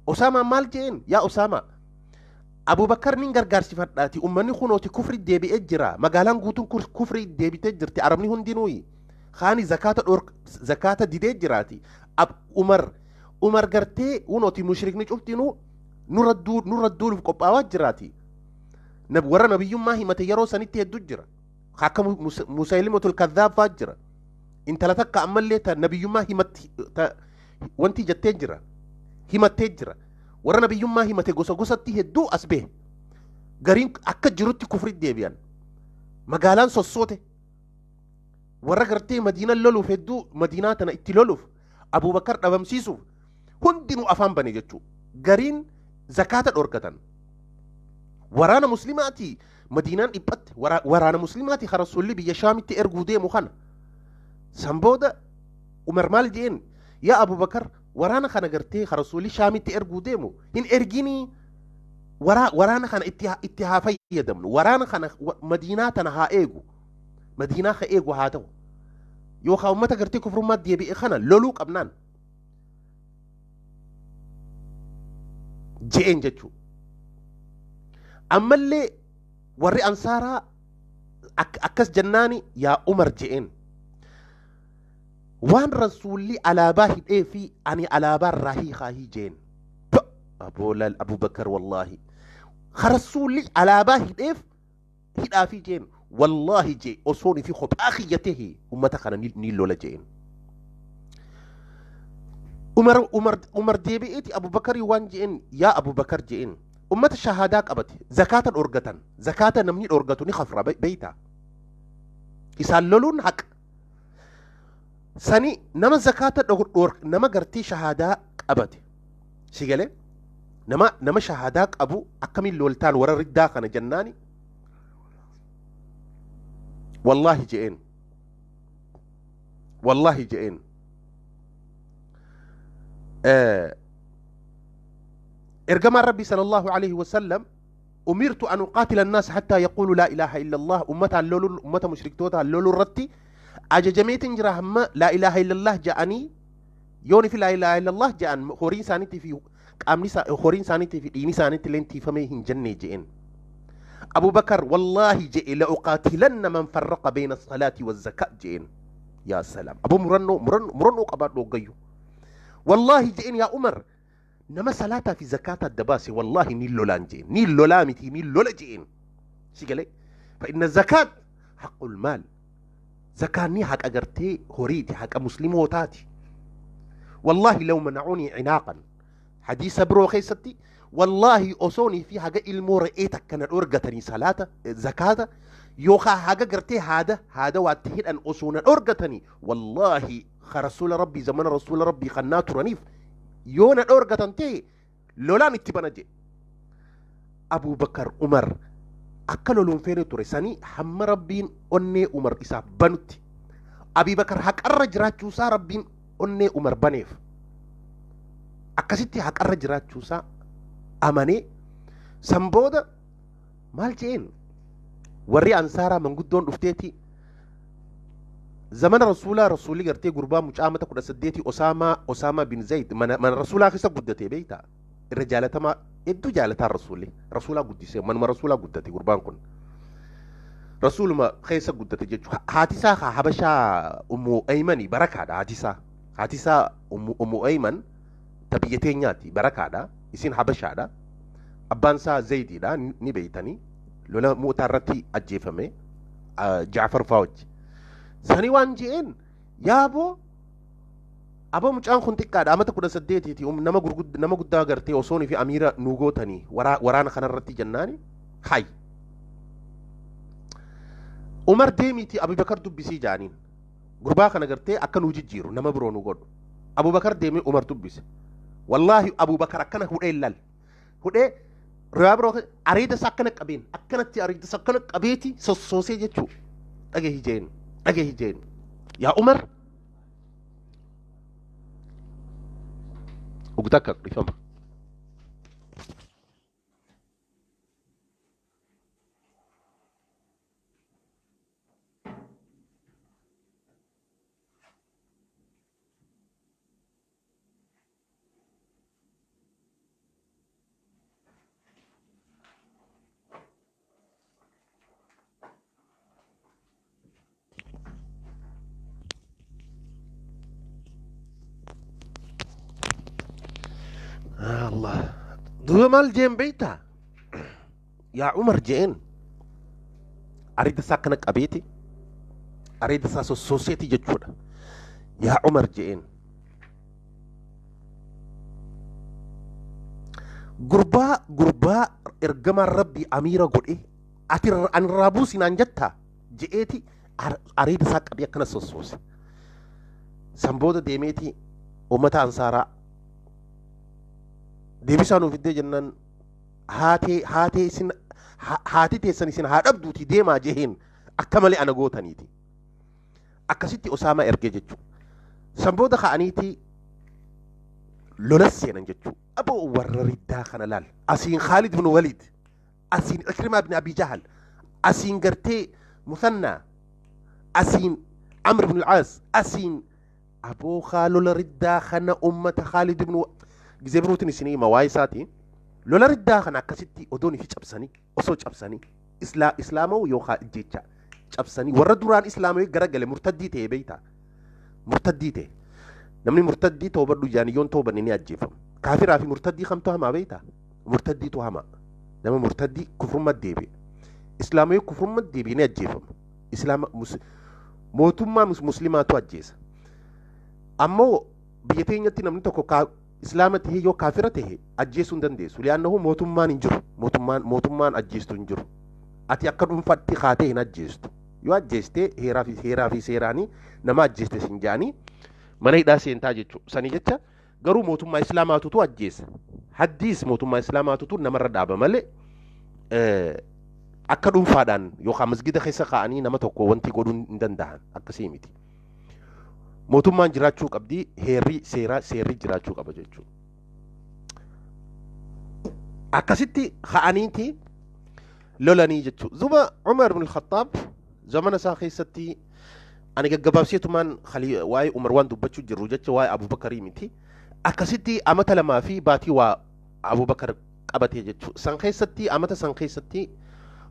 Osaamaa maal jeen? Yaa Osaamaa, Abubakar nin gargaarsifadhaati, ummanni kunooti kufri deebi'ee jira, magaalaan guutuun kufri deebitee jirti, arabni hundinuuyi kaani zakaata dhor zakaata didee jiraati. Umar gartee kunooti mushrikni cuftinuu nurra duuluuf qophaawaa jiraati. Warra nabiyyummaa himate yeroo sanitti hedduu jira, akka Musaylimatul Kadhaab fa'aa jira. Intala takka ammallee ta nabiyyummaa himatti ta wanti jettee jira, himattee jira. Warra nabiyyummaa himate gosa gosatti hedduu as bahe. Gariin akka jirutti kufri deebi'an. Magaalaan sossoote. Warra gartee Madiina loluuf hedduu, Madiinaa tana itti loluuf, Abubakar dhabamsiisuuf hundinuu afaan bane jechuu. Gariin zakaata dhorkatan. Waraana muslimaati Madiinaan dhiphatte, waraana muslimaati ka rasuulli biyya Shaamitti erguu deemu kana. San booda Umar maal jeen? Yaa Abubakar, waraana kana gartee ka rasuulli Shaamitti erguu deemu hin erginii, waraana kana itti haa fayyadamnu, waraana kana Madiinaa tana haa eegu, Madiinaa ka eegu haa ta'u, yookaan ummata gartee kufrummaa deebi'e kana loluu qabnaan je'een jechuu. Ammallee warri ansaaraa akkas jennaani, yaa Umar je'een, waan rasuulli alaabaa hidhee fi ani alaabaa irraa hiikaahii jeen. Aboolal Abubakar, wallaahi ka rasuulli alaabaa hidheef hidhaafii jeen. Wallaahi jee, osoon fi kophaa kiyya tahe ummata kana ni lola jeen. Umar deebi'eeti Abubakarii waan jeen, yaa Abubakar jeen, ummata shahaadaa qabate zakaata dhorgatan, zakaata namni dhorgatu ni kafra beeyta, isaan loluun haqa. Sani nama zakaata dhor nama gartee shahaadaa qabate si galee, nama shahaadaa qabu akkamiin loltaan warra riddaa kana jennaani, wallaahi je'een, wallaahi je'een, ergamaan rabbii sallallahu alaihi wasallam umirtu an uqaatila annaas hattaa yaquulu laa ilaaha illa allah, ummataan loluun, ummata mushriktootaan loluu irratti ajajameetin jira hamma laa ilaaha illa allah ja'anii. Yooni fi laa ilaaha illa allah ja'an horiin isaaniitii fi qaamni horiin isaaniitii fi dhiigni isaaniitti illee tiifamee hin jenne je'een. Abu Bakar wallaahi je'e, la uqaatilanna man farraqa bayna salaati wa zakaa je'een. Yaa salaam, abu murannoo, murannoo qabaadhu hoggayyuu. Wallaahi je'een, yaa Umar, Nama salaataa fi zakaata adda baase wallaahi ni lolaan jeen. Ni lolaa miti, ni lola jeen. Si galee? Fa'inna zakaat haqqul maal. Zakaanni haqa gartee horiiti, haqa muslimootaati. Wallaahi law manacuunii cinaaqan. Hadiisa biroo keessatti wallaahi osoonii fi haga ilmoo re'ee takka na dhoorgatanii salaata zakaata yookaan haga gartee haada waatti hidhan osoo na dhoorgatanii, wallaahi ka rasuula rabbii zamana rasuula rabbii kannaa turaniif yoo na dhoorgatan ta'e lolaan itti bana jedhe. Abuu Bakar Umar akka loluun feene ture sanii hamma rabbiin onnee Umar isaaf banutti, Abii Bakar haqarra jiraachuusaa rabbiin onnee Umar baneef, akkasitti haqarra jiraachuusaa amanee. San booda maal je'een? Warri ansaaraa manguddoon dhufteeti zamana rasuulaa, rasuulli gartee gurbaa mucaa mata 18, Osaamaa bin Zayd mana rasuulaa keessa guddate, beeytaa? Irra jaalatamaa, hedduu jaalataa, rasuulli rasuulaa guddisee manuma rasuulaa guddate. Gurbaan kun rasuuluma keessa guddate jechuudha. Haati isaa habashaa Ummu Aymani barakaadha. Haati isaa Ummu Ayman ta biyya teenyaati, barakaadha. Isin habashaadha. Abbaan isaa Zaydiidha, ni beeytanii, lola Mu'taa irratti ajjeefame Jaafar faa wajji. Sani waan je'een, yaaboo aboo, mucaan kun xiqqaadha, amata 18ti, nama gurguddaa, nama guddaa gartee osoonii fi amiira nu gootanii waraana kanarratti jennaani, hay Umar, deemiiti Abubakar dubbisii jaaniin, gurbaa kana gartee akka nuu jijjiiru nama biroo nu godhu. Abubakar deemee Umar dubbise. Wallaahi Abubakar akkana hudhee lal hudhee, riwaa biroo areeda isaa akkana qabeen, akkanatti areeda isaa akkana qabeeti sossoosee jechuu. Dhagahi jeen, dhagahi jeen, yaa Umar, ugda akka dhifama. Allah. Duuba maal jeen beektaa? Yaa Umar jeen, areeda isaa akkana qabeeti, areeda isaa sossooseeti jechuudha. Yaa Umar jeen, gurbaa ergamaan rabbii amiira godhe ati anirraa buusi naan jettaa je'eeti areeda isaa qabee akkana sossoose. San booda deemeeti uummata ansaaraa deebisaa nuuf fiddee jennaan, haatee isin haati teessan isin haa dhabduuti, deemaa jeheen, akka malee ana gootaniiti. Akkasitti Osaamaa ergee jechuudha. San booda ka'aniiti lola seenan jechuudha. Aboo warra riddaa kana laal. Asiin Khaalid ibn Walid, asiin Ikrimaa ibn Abi Jahal, asiin gartee Musannaa, asiin Amr ibn al-Aas, asiin aboo lola riddaa kana ummata Khaalid ibn gizee birootiin isinii hima waa'ee isaati. Lola riddaa kana akkasitti odoon ifi cabsanii, osoo cabsanii islaama'uu yookaan jecha cabsanii, warra duraan islaamawee garagale murtaddii ta'e, beeytaa? Murtaddii ta'e. Namni murtaddii toobadhu jaanii yoon toobanne ni ajjeefama. Kaafiraa fi murtaddii kamtu hamaa, beeytaa? Murtaddiitu hamaa. Nama murtaddii kufrummaa deebi'e. Islaamawee kufrummaa deebi'e ni ajjeefama. Islaama mootummaa muslimaatu ajjeesa. Ammoo biyya teenyatti namni tokko islaama ta'e yoo kaafira ta'e ajjeesuu hin dandeessu. Li'aannahu mootummaan hin jiru. Mootummaan ajjeestu hin jiru. Ati akka dhuunfaatti kaatee hin ajjeestu. Yoo ajjeeste heeraa fi seeraanii nama ajjeeste sin jaanii mana hidhaa seentaa jechuudha. Sanii jecha garuu mootummaa islaamaatutu ajjeesa. Haddiis mootummaa islaamaatutu namarra dhaaba malee akka dhuunfaadhaan yookaan masgida keessa kaa'anii nama tokko wanti godhuu hin danda'an, akkasii miti. Mootummaan jiraachuu qabdi, heerri seeraa seerri jiraachuu qaba jechuudha. Akkasitti ka'aniiti lolanii jechuudha. Zuba Umar ibn Khattaab zamana isaa keessatti, ani gaggabaabseetumaan waa'ee Umar waan dubbachuu jirru jecha, waa'ee Abubakarii miti. Akkasitti amata 2 fi baatii waa Abubakar qabatee jechuudha. San keessatti, amata san keessatti,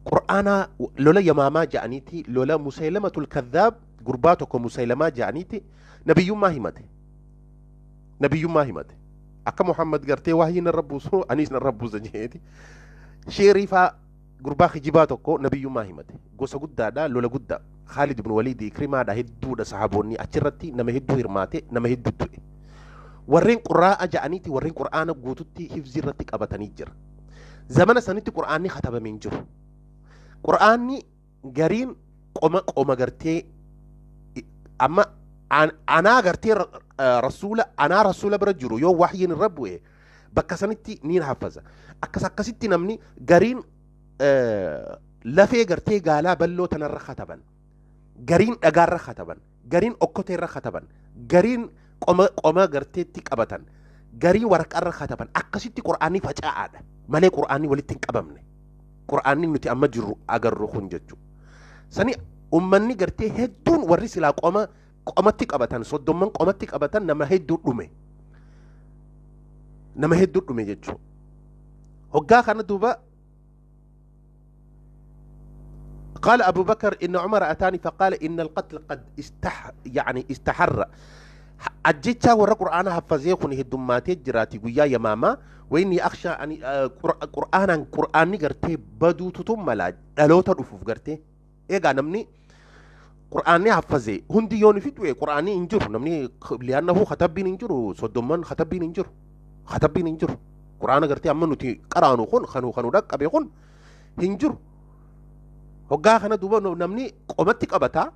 Qur'aanaa lola Yamaamaa ja'aniiti, lola Musaylamatul Kadhaab, gurbaa tokko Musaylamaa ja'aniiti nabiyyummaa himate. Nabiyyummaa himate. Akka Muhammad gartee wahyii narra buusu anis narra buusa jeeti. Sheerii faa gurbaa kijibaa tokko nabiyyummaa himate. Gosa guddaadha, lola guddaa. Khaalid ibn Waliid, Ikrimaadha, hedduudha sahaboonni achirratti nama hedduu hirmaate, nama hedduu du'e. Warreen quraa'a ja'aniiti warreen qur'aana guututti hifzii irratti qabatanii jira. Zamana sanitti qur'aanni katabamee hin jiru. Qur'aanni gariin qoma qoma gartee amma anaa gartee rasuula anaa rasuula bira jiru yoo wahyiin irra bu'e bakka sanitti niin haffaza. Akkas akkasitti namni gariin lafee gartee gaalaa balloo tanarra kataban, gariin dhagaarra kataban, gariin okkoteerra kataban, gariin qoma qoma garteetti qabatan, gariin waraqaarra kataban. Akkasitti qur'aanni faca'aadha malee qur'aanni walitti hin qabamne. Qur'aanni nuti amma jirru agarru kun jechuudha. Sani ummanni gartee hedduun warri silaa qoma qomatti qabatan, soddomman qomatti qabatan, nama hedduu dhume. Nama hedduu dhume jechuudha. Hoggaa kana duuba قال أبو بكر إن عمر أتاني فقال إن القتل قد يعني استحر أجيتشا ورا قرآن حفظيه كن هدوماتي جراتي قويا يا ماما وإني أخشى أن قرآن قرآن قرتي بدو تتم لا دلوتا رفوف قرتي إيقا نمني قرآن حفظي هندي يوني في دوي قرآن إنجر نمني لأنه خطبين إنجر صدمان خطبين إنجر خطبين إنجر قرآن قرتي أمنو تي قرانو خن خنو خنو دك أبي خن هنجر hoggaa kana duuba namni qomatti qabataa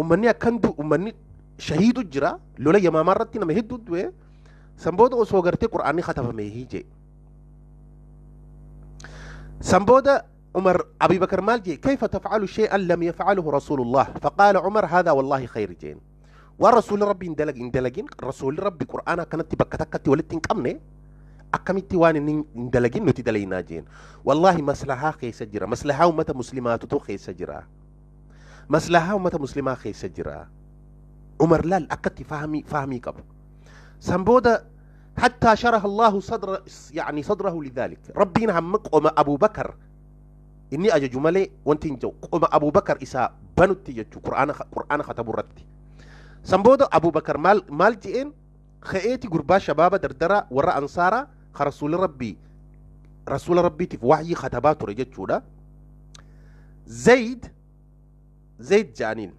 ummanni akkan du ummanni shahiidu jira lola yamaamaa irratti nama hedduu du'e. San booda osoo gartee qur'aanni katabame hiije. San booda عمر أبي بكر مال جي كيف تفعل شيئا لم يفعله رسول الله؟ فقال عمر هذا والله خير جين ورسول ربي اندلق اندلقين رسول ربي قرآن كانت بكتكتي ولتين قمني akkamitti waan inni hin dalagin nuti dalaynaa jeen. Wallaahi maslahaa keessa jira, maslahaa ummata muslimaatutu keessa jira, maslahaa ummata muslimaa keessa jira. Umar laal akkatti fahmii fahmii qabu. San booda حتى شرح الله صدر يعني صدره لذلك. ربنا هم قوم أبو بكر إني أجج مالي وانتين جو قوم أبو بكر إسا بنوتي يجو قرآن قرآن ختبو رتي. سنبودا أبو بكر مال مال جئين خيتي قربا شباب دردرة ورا أنصارا رسول ربي رسول ربي تف وحي ختبات رجت. زيد زيد جانين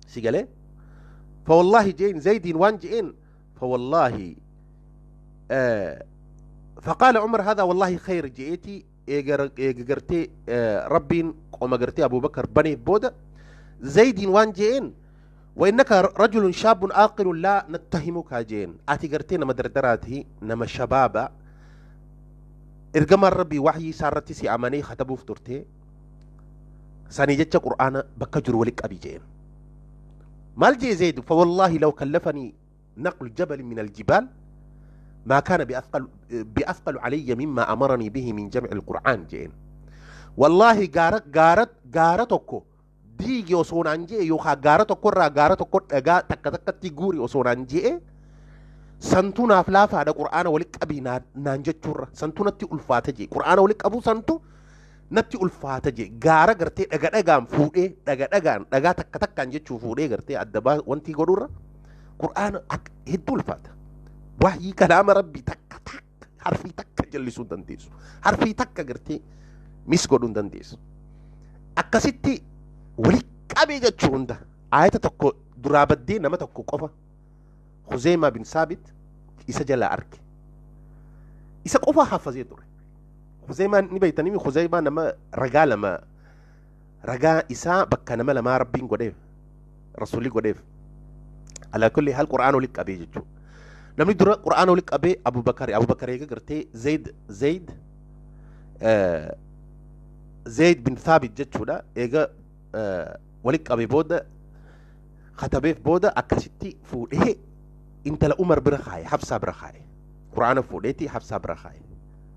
سيقالي فوالله جين زيد وان جئين فوالله فقال عمر هذا والله خير جئتي إيجرتي ربين قوم قرتي أبو بكر بني بودا زيد وان جئين وإنك رجل شاب عاقل لا نتهمك جين أتي قرتي نما دردراته نما شبابا إرجم ربي وحي سارتي سي أماني خطبو فترتي ساني جتش قرآن بكجر ولك أبي جين مال جي زيد فوالله لو كلفني نقل جبل من الجبال ما كان بأثقل علي مما أمرني به من جمع القرآن جين والله غارت غارت غارتكو diigi osoo naan jee yookaan gaara tokkorraa gaara tokko dhagaa takka takkatti guuri osoo naan jee santuu naaf laafaadha qur'aana walitti qabii naan jechuurra santuu natti ulfaata jee qur'aana walitti qabuu santu natti ulfaata jee gaara gartee dhaga dhagaan fuudhee dhaga dhagaan dhagaa takka takkaan jechuu fuudhee gartee adda baa wanti godhurra qur'aana hedduu ulfaata. Wahyii kalaama rabbii takka takka harfii takka jallisuu hin dandeessu, harfii takka gartee mis godhuu hin dandeessu. Akkasitti walitti qabee jechuu hunda ayata tokko duraa baddee nama tokko qofa Khuzeymaa bin Saabit isa jalaa arge, isa qofa hafazee ture. Khuzeymaan ni beeytanii, Khuzeymaa nama ragaa lama ragaa isaa bakka nama lamaa rabbiin godheef rasuulli godheef. Alaa kulli haal qur'aana walitti qabee jechuu namni dura qur'aana walitti qabee Abu Bakar. Abu Bakar eega gartee Zayd Zayd bin Thaabit jechuudha eega walitti qabee booda katabeef booda akkasitti fuudhee intala Umar bira kaaye, Hafsaa bira kaaye. Qur'aana fuudheeti Hafsaa bira kaaye.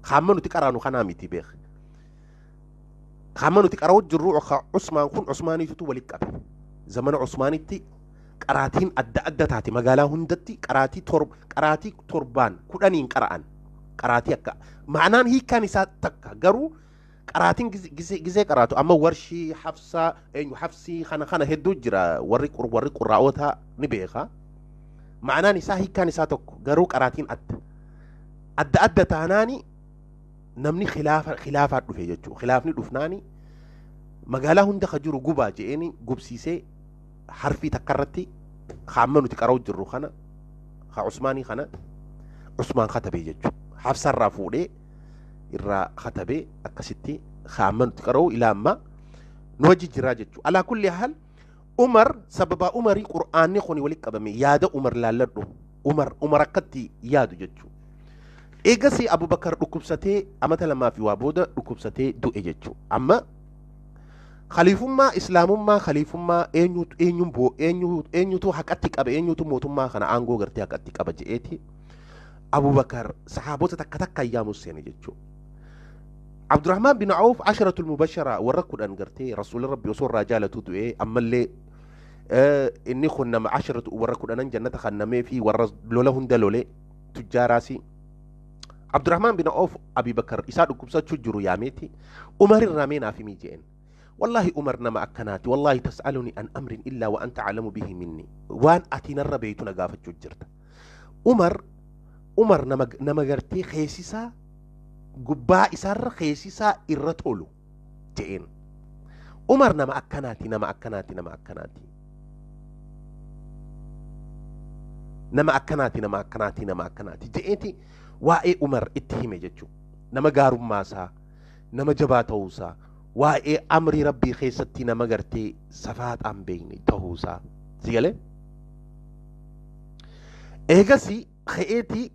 Hamma nuti qaraanu kanaa miti beek, hamma nuti qara'u jirru Usmaan kun Usmaaniitutu walitti qabe. Zamana Usmaanitti qaraatiin adda adda taate magaalaa hundatti qaraatii torba qaraatii torbaan kudhaniin qara'an qaraatii akka ma'anaan hiikkaan isaa takka garuu qaraatiin gisee qaraatu amma warshii hafsaa eenyu hafsii kana kana hedduu jira warri warri qurraa'ota ni beeka. Ma'anaan isaa, hiikkaan isaa tokko, garuu qaraatiin adda adda adda taanaani namni khilaafa khilaafaa dhufe jechuudha. Khilaafni dhufnaani magaalaa hunda ka jiru gubaa je'eeni gubsiisee, harfii takka irratti ka amma nuti qara'u jirru kana, ka Usmaanii kana Usmaan katabee jechuudha. Hafsarraa fuudhee irraa katabee akkasitti ka amma nuti qara'u ilaa ammaa nu wajji jiraa jechuudha. Alaa kulli haal, Umar, sababa Umarii Qur'aanni kun walitti qabame. Yaada Umar laalladhu. Umar akkatti yaadu jechuudha. Eegasii Abubakar dhukkubsatee, amata 2 fi waa booda dhukkubsatee du'e jechuudha. Amma khaliifummaa islaamummaa, khaliifummaa eenyutu eenyuun boo eenyu eenyutu haqatti qaba, eenyutu mootummaa kana aangoo gartee haqatti qaba je'eeti Abubakar sahaabota takka takka ayyaamu seene jechuudha. Abdurrahmaan bin Awf, asharatul mubashara, warra 10 gartee rasuulli rabbi osoo irraa jaalatu du'ee, ammallee inni kun nama asharatu warra 10n jannata kannamee fi warra lola hunda lole, tujjaaraasi. Abdurrahmaan bin Awf Abi Bakar isaa dhukkubsachuu jiru yaameeti Umar irraa mee naaf himii je'en. Wallaahi Umar nama akkanaati. Wallaahi tas'aluni an amrin illaa wa anta a'lamu bihi minni. Waan ati narra beeytu na gaafachuu jirta. Umar nama gartee keessisaa gubbaa isaarra keessisaa irra tolu je'een. Umar nama akkanaati, nama akkanaati, nama akkanaati. Nama akkanaati, nama akkanaati, nama akkanaati je'eeti waa'ee Umar itti hime jechuudha. Nama gaarummaasaa, nama jabaa ta'uusaa, waa'ee amrii rabbii keessatti nama gartee safaaxaan beekne ta'uusaa. Si galee? Eegasi ka'eetii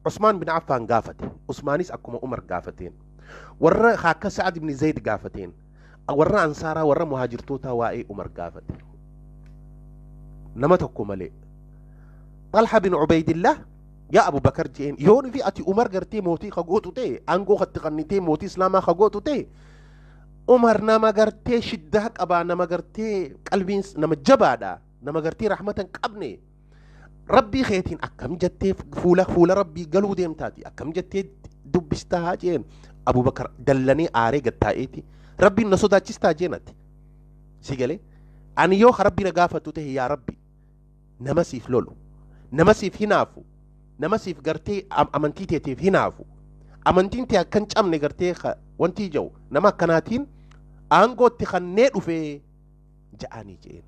Usmaan bin Affaan gaafate. Usmaanis akkuma Umar gaafateen. Warra akka Sa'ad ibn Zayd gaafateen. Warra Ansaaraa, warra Muhaajirtootaa waa'ee Umar gaafate. Nama tokko malee. Xalha bin Ubaydillah, yaa Abu Bakar je'een, yoon fi ati Umar gartee mootii ka gootu ta'e, aangoo katti kannitee mootii Islaamaa ka gootu ta'e, Umar nama gartee shiddaa qabaa, nama gartee qalbiin nama jabaadha, nama gartee rahmata hin qabne, rabbii keetiin akkam jettee fuula rabbii galuu deemtaati, akkam jettee dubbistaa jeen. Abubakar dallanee aaree gattaa'eeti, rabbiin na sodaachistaa jeen. Ati si galee, ani yoo ka rabbii na gaafatu ta'e, yaa rabbi, nama siif lolu, nama siif hinaafu, nama siif gartee amantii teetiif hinaafu, amantiin tee akkan cabne gartee wanti ija'u, nama akkanaatiin aangootti kannee dhufee ja'anii jeen.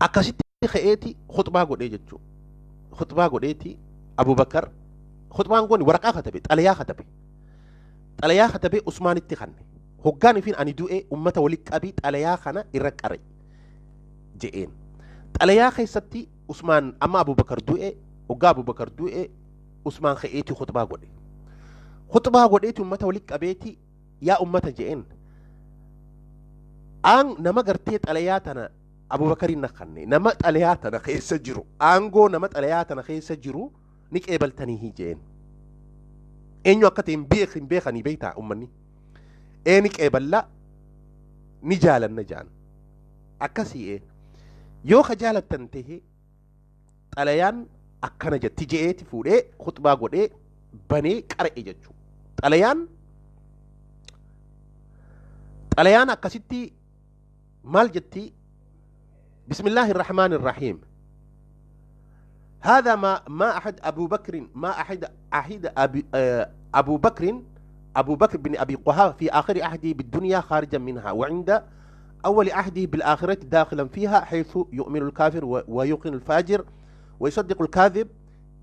Akkasitti ka'eeti khutbaa godhee jechuudha. Khutbaa godheeti Abubakar, khutbaan goone, waraqaa katabe, xalayaa katabe. Xalayaa katabee Usmaanitti kanne. Hoggaan ifin ani du'e ummata walitti qabii xalayaa kana irra qare je'een. Xalayaa keessatti Usmaan, amma Abubakar du'e, hoggaa Abubakar du'e Usmaan ka'eeti khutbaa godhe. Khutbaa godheeti ummata walitti qabeeti, yaa ummata je'een. Aan nama gartee xalayaa tana Abubakariin na kanne, nama xalayaa tana keessa jiru, aangoo nama xalayaa tana keessa jiru ni qeebaltanii je'een. Eenyu akka ta'e hin beekanii beektaa ummanni. Ee, ni qeeballaa, ni jaalanna ja'an. Akkasii ee. Yoo ka jaalattan ta'e xalayaan akkana jetti je'eeti fuudhee khutbaa godhee banee qara'e jechuudha. Xalayaan akkasitti maal jetti? بسم الله الرحمن الرحيم، هذا ما أحد أبو بكر، ما أحد أحد أبي أبو بكر بن أبي قحافة في آخر عهده بالدنيا خارجا منها، وعند أول عهده بالآخرة داخلا فيها، حيث يؤمن الكافر ويوقن الفاجر ويصدق الكاذب.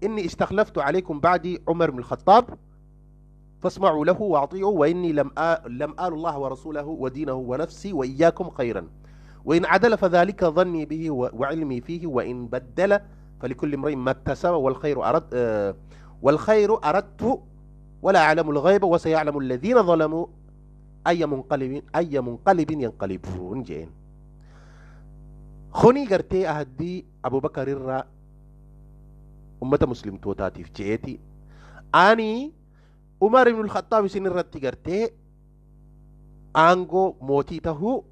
إني استخلفت عليكم بعدي عمر بن الخطاب، فاسمعوا له وأطيعوا، وإني لم آل الله ورسوله ودينه ونفسي وإياكم خيرا، وإن عدل فذلك ظني به وعلمي فيه، وإن بدل فلكل امرئ ما اكتسب، والخير أردت ولا أعلم الغيب، وسيعلم الذين ظلموا أي منقلب ينقلبون jeen. Kuni gartee ahaddii Abubakar irraa ummata muslimtootaatiif je'eeti, ani Umar ibn al-Khattaab isin irratti gartee aangoo mootii tahuu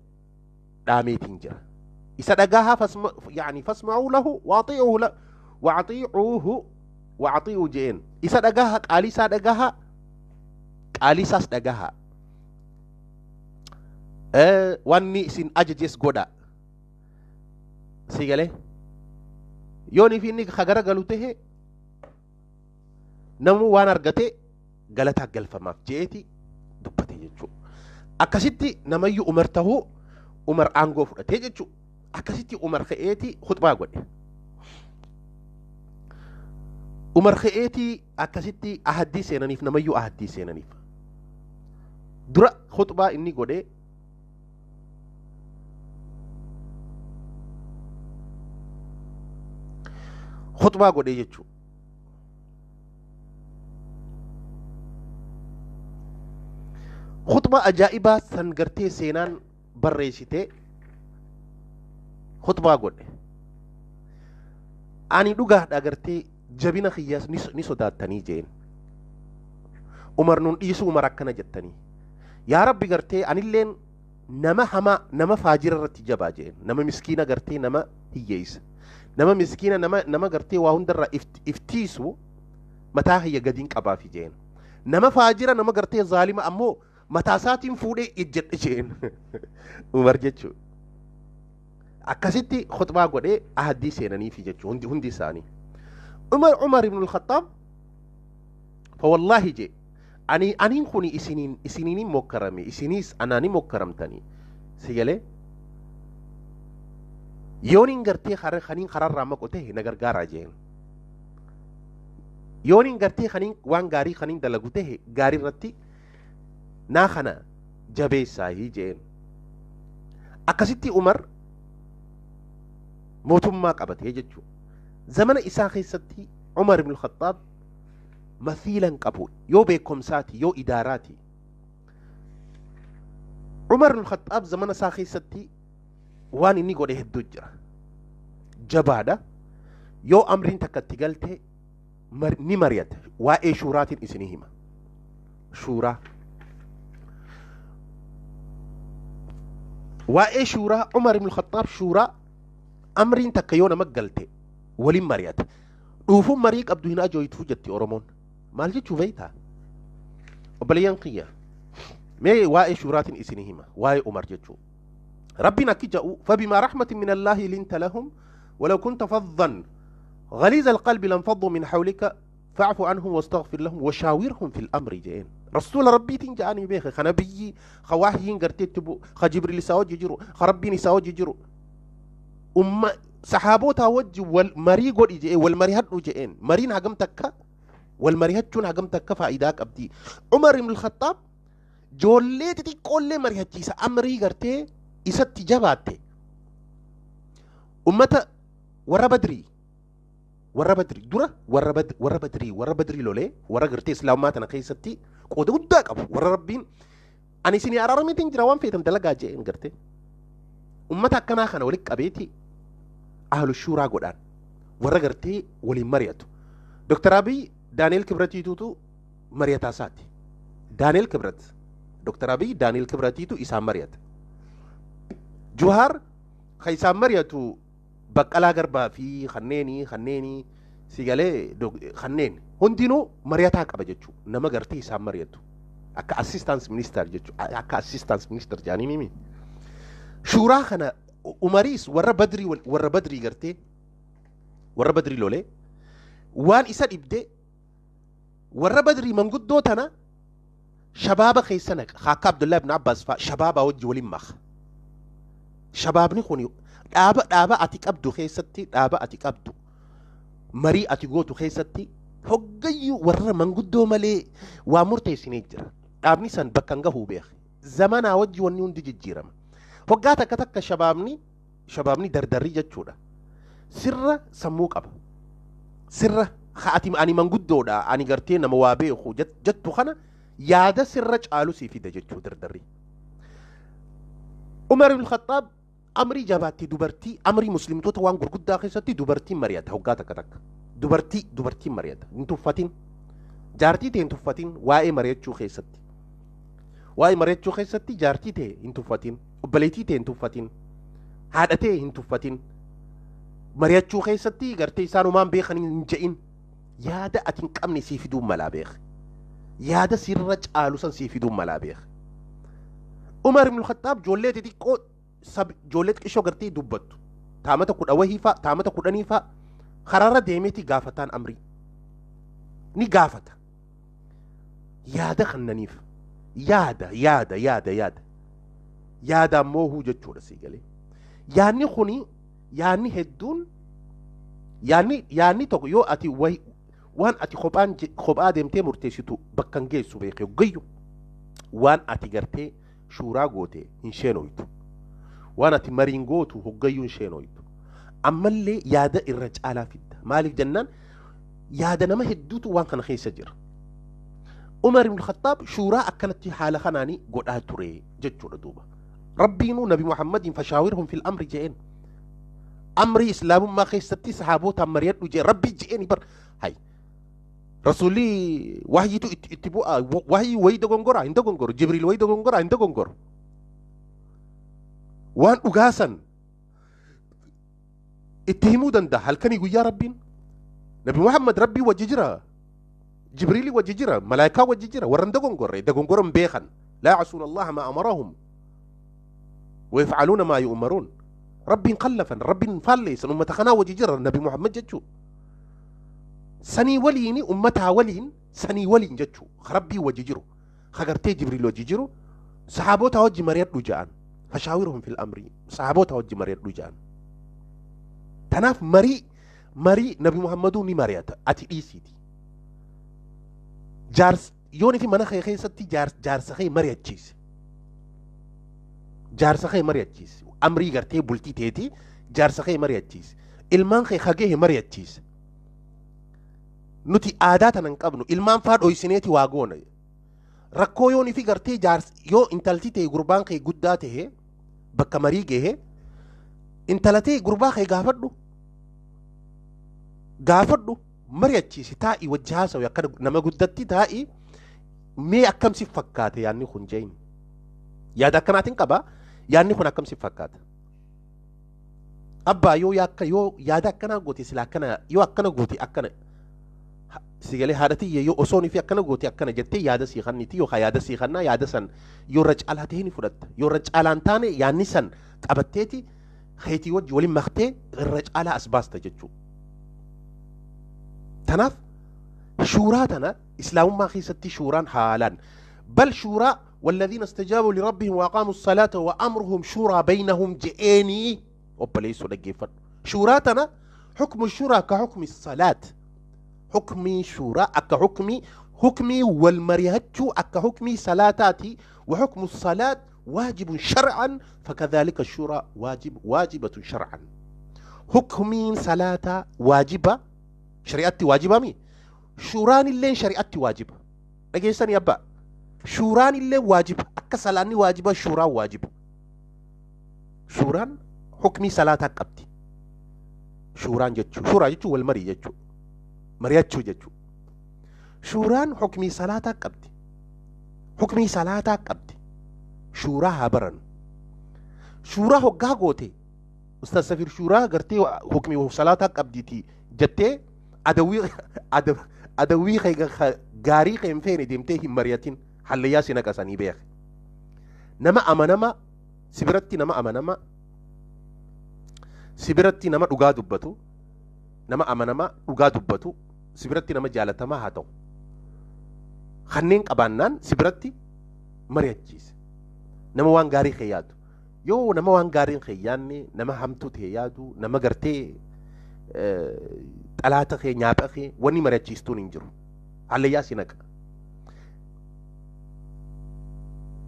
dhaameetiin jira. Isa dhagahaa, يعني فاسمعوا له وأطيعوه له وأطيعوه وأطيعوا jeen. Isa dhagahaa, qaalii isaa dhagahaa, qaalii isaas dhagahaa. Wanni isin ajajes godha. Si galee? Yoonii fi inni ka garagalu tahe namuu waan argate galataa galfamaaf je'eeti dubbate jechuudha. Akkasitti namayyuu Umar tahuu Umar aangoo fudhatee jechuudha. Akkasitti Umar ka'eeti khutbaa godhe. Umar ka'eeti akkasitti ahaddii seenaniif namayyuu ahaddii seenaniif. Dura khutbaa inni godhe khutbaa godhe jechuudha. Khutbaa ajaa'ibaa san gartee seenaan barreessite khutbaa godhe. Ani dhugaadha gartee jabina kiyyaas ni sodaattanii jeen. Umar nun dhiisu Umar akkana jettanii. Yaa Rabbi gartee anilleen nama hamaa nama faajira irratti jabaa jeen. Nama miskiina gartee nama hiyyeessa. Nama miskiina nama gartee waa hundarraa iftiisu mataa kiyya gadiin qabaafi jeen. Nama faajira nama gartee zaalima ammoo mataa isaatiin fuudhee ijjedhe jeen. Umar jechuudha. Akkasitti khutbaa godhee ahaddii seenaniifi jechuudha hundi isaanii. Umar ibn al-Khattaab fa wallaahi jee ani aniin kuni isiniin mokkarame isiniis anaani mokkaramtanii si galee yooniin gartee kaniin kararraa maqu ta'e na gargaaraa jeen. Yooniin gartee kaniin waan gaarii kaniin dalagu ta'e gaarii irratti naa kana jabeessaahii jeen. Akkasitti Umar mootummaa qabatee jechuudha. Zamana isaa keessatti Umar ibn Khattaab mathiilan qabu yoo beekumsaati yoo idaaraati. Umar ibn Khattaab zamana isaa keessatti waan inni godhe hedduu jira. Jabaadha. Yoo amriin takka itti galte ni mari'ata. Waa'ee shuuraatiin isinii hima. Shuuraa. Waa'ee shuuraa Umar ibn Khattaab shuuraa amriin takka yoo nama galte waliin mari'ata. Dhuufuun marii qabdu hin ajooytuu jetti Oromoon. Maal jechuu beektaa? Obboleeyyan kiyya. Mee waa'ee shuuraatiin isinii hima. Waa'ee Umar jechuu. Rabbiin akki jedhu فبما رحمة من الله لنت لهم ولو كنت فظا غليظ القلب لانفضوا من حولك فاعف عنهم واستغفر لهم وشاورهم في الأمر جئين. رسول ربي تنجاني بيخ خنبي خواهين قرتي تبو خجبريل ساوج يجرو خربيني ساوج يجرو أم صحابوتا وجه والمري قد جئين والمري هدو جئين مرين هجم تكا والمري هتشون هجم تكا فايداك أبدي. عمر بن الخطاب جولي تتقول مري هتشيسا أمري قرتي إسات جباتي أمتا ورا بدري warra Badrii dura warra Badrii lolee warra gartee islaamaa tana keessatti qooda guddaa qabu warra Rabbiin ani isinii araaramiitiin jira waan feetan dalagaa je'een gartee ummata akkanaa kana walitti qabeeti ahlu shuuraa godhaan warra gartee waliin mari'atu. Dr. Abiy Daani'el Kibratiitutu mari'ataa isaati. Daani'el Kibrat Dr. Abiy Daani'el Kibratiitu isaan mari'ata. Juhaar kan isaan mari'atu Baqqalaa Garbaa fi kanneenii si galee kanneen hundinuu mari'ataa qaba jechuudha. Nama gartee isaan mari'atu. Akka assistance minister jechuudha. Akka assistance minister jedhanii nimi. Shuuraa kana Umariis warra Badrii warra Badrii gartee warra Badrii lolee waan isa dhibde warra Badrii manguddoo tana shabaaba keessa naqa. Akka Abdullahi ibn Abbaas fa'a shabaabaa wajji waliin maka. Shabaabni kun dhaaba ati qabdu keessatti dhaaba ati qabdu marii ati gootu keessatti hoggayyuu warra manguddoo malee waa murteessinee jira. Dhaabni san bakka hin gahuu beeke. Zamanaa wajji wanni hundi jijjiirama. Hoggaa takka takka shabaabni dardarrii jechuudha. Sirra sammuu qaba. Sirra ati ani manguddoodha ani gartee nama waa beeku jettu kana yaada sirra caalu sii fida jechuu dardarrii. Umar ibn Khattaab amrii jabaatti dubartii amrii muslimtoota waan gurguddaa keessatti dubartiin mari'ata hoggaa takka takka. Dubartiin mari'ata hin tuffatin. Jaartii ta'e hin tuffatin waa'ee mari'achuu keessatti. Waa'ee mari'achuu keessatti jaartii ta'e hin tuffatin. Obboleettii ta'e hin tuffatin. Haadha ta'e hin tuffatin. Mari'achuu keessatti gartee isaanumaan beekan hin je'in. Yaada ati hin qabne sii fiduun malaa beek. Yaada sirra caalu san sii fiduun malaa beek. Umar ibn Khattaab ijoollee xixiqqoo ijoollee xixiqqoo gartee dubbattu. Taamata 10 wahii fa'a, taamata 10 fa'a Karaarra deemeeti gaafataan amrii ni gaafata. Yaada kannaniif yaada yaada yaada yaada yaadaan moohuu jechuudha sii galee. Yaadni kuni yaadni hedduun yaadni tokko yoo ati waan ati kophaan kophaa deemtee murteessitu bakka hin geessu beekee gayyu waan ati gartee shuuraa goote hin sheenoytu. Waan ati mariin gootu hoggayyuu hin sheenoytu. Ammallee yaada irra caalaa fidda. Maaliif jennaan yaada nama hedduutu waan kana keessa jira. Umar ibn Khattaab shuuraa akkanatti haala kanaanii godhaa ture jechuudha duuba. Rabbiinuu Nabi Muhammadiin fashaawirhum fil amri je'een. Amrii islaamummaa keessatti sahaabotaan mari'adhu je'e Rabbi je'een bar. Hay. Rasuulli wahyiitu itti bu'a. Wahyii wayii dogongoraa hin dogongoru. Jibriil wayii dogongoraa hin dogongoru. Waan dhugaasan itti himuu danda'a halkanii guyyaa Rabbiin. Nabi Muhammad Rabbii wajji jira. Jibriilii wajji jira. Malaayikaa wajji jira. Warra hin dogongorre dogongora hin beekan. Laa yacsuuna Allaha maa amarahum ويفعلون ما يؤمرون. Rabbiin kallafan Rabbiin faalleessan ummata kanaa wajji jira Nabi Muhammad jechuu. Sanii waliini ummataa waliin sanii waliin jechuu. Rabbii wajji jiru. Kagartee Jibriil wajji jiru. Sahaabota wajji mari'adhu ja'an. Fashaawirhum fil amri. Sahaabota wajji mari'adhu ja'an. Tanaaf marii Nabi Muhammaduu ni mari'ata. Ati dhiisiiti. Jaars yoon fi mana kee keessatti jaarsa kee mari'achiise. Jaarsa kee mari'achiise. Amrii gartee bultii teetii jaarsa kee mari'achiise. Ilmaan kee hagee mari'achiise. Nuti aadaa tana hin qabnu. Ilmaan faa dhoysineeti waa goona. Rakkoo yoon fi gartee jaarsa yoo intalti ta'e gurbaan kee guddaa ta'e bakka marii gahe intala ta'e gurbaa kee gaafadhu. Gaafadhu mari'achiisi taa'ii wajji haasawi akka nama guddatti taa'ii mee akkam si fakkaate yaadni kun jeen. Yaada akkanaatiin qaba yaadni kun akkam si fakkaata. Abbaa yoo yakka yoo yaada akkanaa goote sila akkana yoo akkana goote akkana si galee haadha tiyya yoo osoon fi akkana goote akkana jettee yaada sii kanniti yookaan yaada sii kannaa yaada san yoo irra caalaa ta'e ni fudhatta. Yoo irra caalaan taane yaadni san qabatteeti keetii wajji waliin maktee irra caalaa as baasta jechuudha. Tanaaf shuuraa tana islaamummaa keessatti shuuraan haalaan bal shuuraa والذين استجابوا لربهم وأقاموا الصلاة وأمرهم شورى بينهم جئيني obboleessoo dhaggeeffadhu. Shuuraa tana حكم الشورى كحكم الصلاة. حكمي شورى akka hukmii wal mari'achuu akka hukmii salaataati وحكم الصلاة واجب شرعا فكذلك الشورى واجبة شرعا. حكمين صلاة واجبة شريعتي واجبة مي شوران اللين شريعتي واجبة. dhageessanii abbaa shuuraan illee waajiba akka salaanni waajiba shuuraan waajiba. Shuuraan hukmii salaataa qabdi. Shuuraan jechuu shuuraa jechuun wal marii jechuu mari'achuu jechuu. Shuuraan hukmii salaataa qabdi. Hukmii salaataa qabdi. Shuuraa haa baranu. Shuuraa hoggaa goote Ustaz Safir shuuraa gartee hukmii salaataa qabdiiti jettee adawwii gaarii kee hin feene deemtee hin mari'atin hallayyaa si naqasanii beeke. Nama amanama si biratti nama amanama si biratti nama dhugaa dubbatu nama amanama dhugaa dubbatu si biratti nama jaalatamaa haa ta'u. Kanneen qabaannaan si biratti mari'achiise. Nama waan gaarii kee yaadu. Yoo nama waan gaarii kee yaadne nama hamtuu ta'e yaadu nama gartee xalaata kee nyaapha kee wanni mari'achiistuun hin jiru. Hallayyaa si naqa.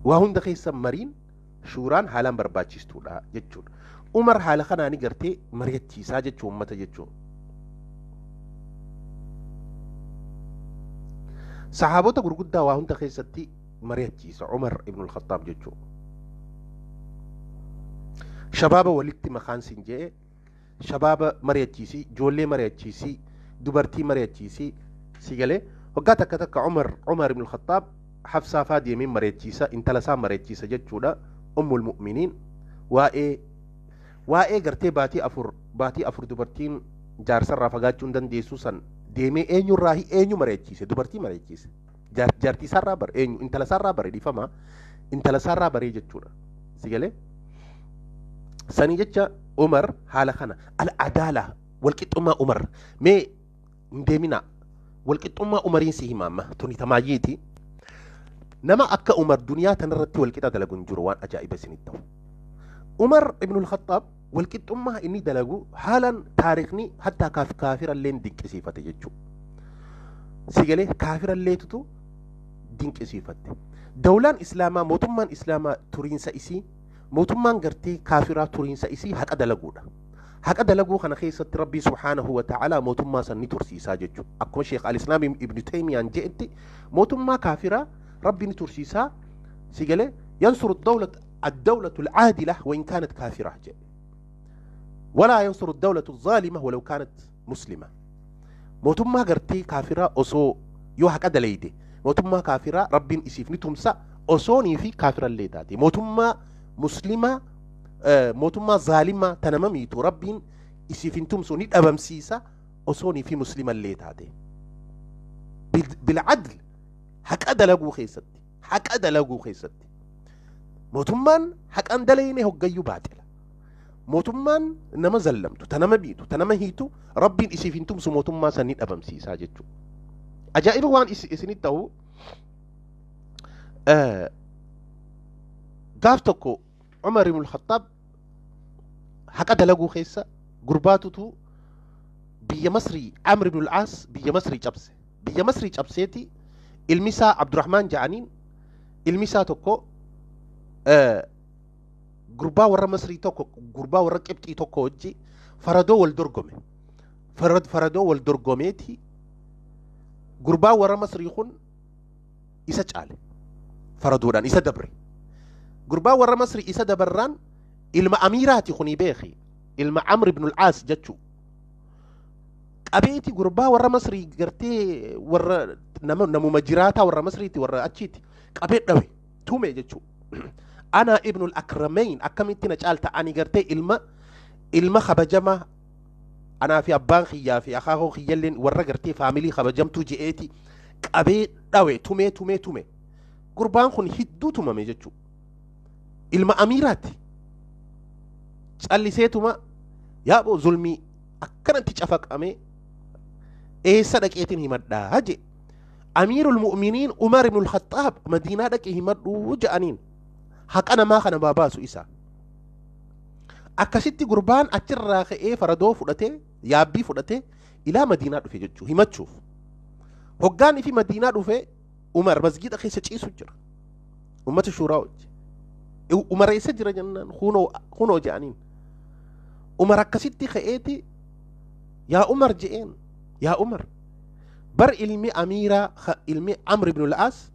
Waa hunda keessa mariin shuuraan haalaan barbaachistuudha jechuudha. Umar haala kanaani gartee mari'achiisaa jechuu uummata jechuudha. Sahaabota gurguddaa waa hunda keessatti mari'achiisa Umar ibn al-Khattaab jechuudha. Shabaaba walitti makaan siin je'e shabaaba mari'achiisii, ijoollee mari'achiisii, dubartii mari'achiisii si galee waggaa takka takka Umar ibn al-Khattaab Hafsaa faa deemee mari'achiisa intala isaa mari'achiisa jechuudha. Ummul Mu'miniin waa'ee gartee baatii afur dubartiin jaarsarraa fagaachuu hin dandeessu san deemee eenyurraa eenyu mari'achiise dubartii mari'achiise. Jaartii isaarraa bare eenyu intala isaarraa bare dhiifama intala isaarraa baree jechuudha. Si galee sanii jecha Umar haala kana al-adaala Walqixxummaa Umar mee hin deeminaa, walqixxummaa Umariin si hima. Amma tuni tamaayyiiti. Nama akka Umar duniyaa tanarratti walqixa dalagu hin jiru. Waan ajaa'iba isinitti ta'u, Umar ibnul Khaxaab walqixxummaa inni dalagu haalaan taarikhni hattaa kaafiralleen dinqisiifate jechuudha. Si galee? Kaafiralleetutu dinqisiifatte. Dawlaan Islaamaa, mootummaan Islaamaa turiinsa isii, mootummaan gartee kaafiraa turiinsa isii haqa dalaguudha. Haqa dalaguu kana keessatti Rabbii subhaanahu wa ta'aalaa mootummaa san ni tursiisaa jechuudha. Akkuma Sheekh Al-Islaam Ibn Taymiyaan je'etti, mootummaa kaafiraa Rabbi ni tursiisaa. Si galee? ينصر الدولة الدولة العادلة وإن كانت كافرة jedhe. ولا ينصر الدولة الظالمة ولو كانت مسلمة. Mootummaa gartee kaafiraa osoo yoo haqa dalayde, mootummaa kaafiraa Rabbiin isiif ni tumsa osoonii fi kaafirallee taate. Mootummaa muslimaa, mootummaa zaalimaa ta nama miitu Rabbiin isiif hin tumsu, ni dhabamsiisa osoonii fi muslimallee taate. بالعدل, haqa dalaguu keessatti, haqa dalaguu keessatti mootummaan haqan dalayne hoggayyuu baaxila. Mootummaan nama zallamtu, ta nama miitu, ta nama hiitu, Rabbiin isiif hin tumsu, mootummaa san ni dhabamsiisaa jechuudha. Ajaa'iba waan isinitti ta'u, gaaf tokko Umar ibn Khattaab haqa dalaguu keessa gurbaatutu biyya Masrii, Amr ibn al-Aas, biyya Masrii cabse. Biyya Masrii cabseeti ilmi isaa Abdurrahmaan ja'aniin, ilmi isaa tokko gurbaa warra Masrii tokko, gurbaa warra Qibxii tokko wajji faradoo wal dorgome. Faradoo wal dorgomeeti gurbaa warra Masrii kun isa caale, faradoodhaan isa dabre. Gurbaa warra Masrii isa dabarraan, ilma amiiraati kuni beeki, ilma Amr ibn al-Aas jechuu, qabeeti gurbaa warra Masrii gartee warra nama namuma jiraataa warra Masriiti, warra achiiti qabee dhawe, tume jechuu. أنا ابن الأكرمين, akkamitti na caalta? Ani gartee ilma kabajamaa, anaa fi abbaan kiyyaa fi akaakoo kiyyalleen warra gartee faamilii kabajamtuu je'eeti qabee dhawe, tumee tumee tume. Gurbaan kun hidduu tumame jechuu. Ilma amiiraati. Calliseetuma yaaboo zulmii akkanatti cafaqamee eessa dhaqeetiin himadhaa je. Amiirul Mu'miniin Umar ibn al-Khattaab Madiinaa dhaqee himadhuu je'aniin, haqa namaa kana baabaasu isa. Akkasitti gurbaan achirraa ka'ee faradoo fudhatee, yaabbii fudhatee ilaa Madiinaa dhufe jechuu himachuuf. Hoggaan ifi Madiinaa dhufe, Umar masgiida keessa ciisu jira. Ummata shuuraa wajji. Umar eessa jira jennaan, kunoo kunoo je'aniin. Umar akkasitti ka'eeti "Yaa Umar" je'een, "Yaa Umar, bar ilmi amiiraa, ilmi Amr ibn al-As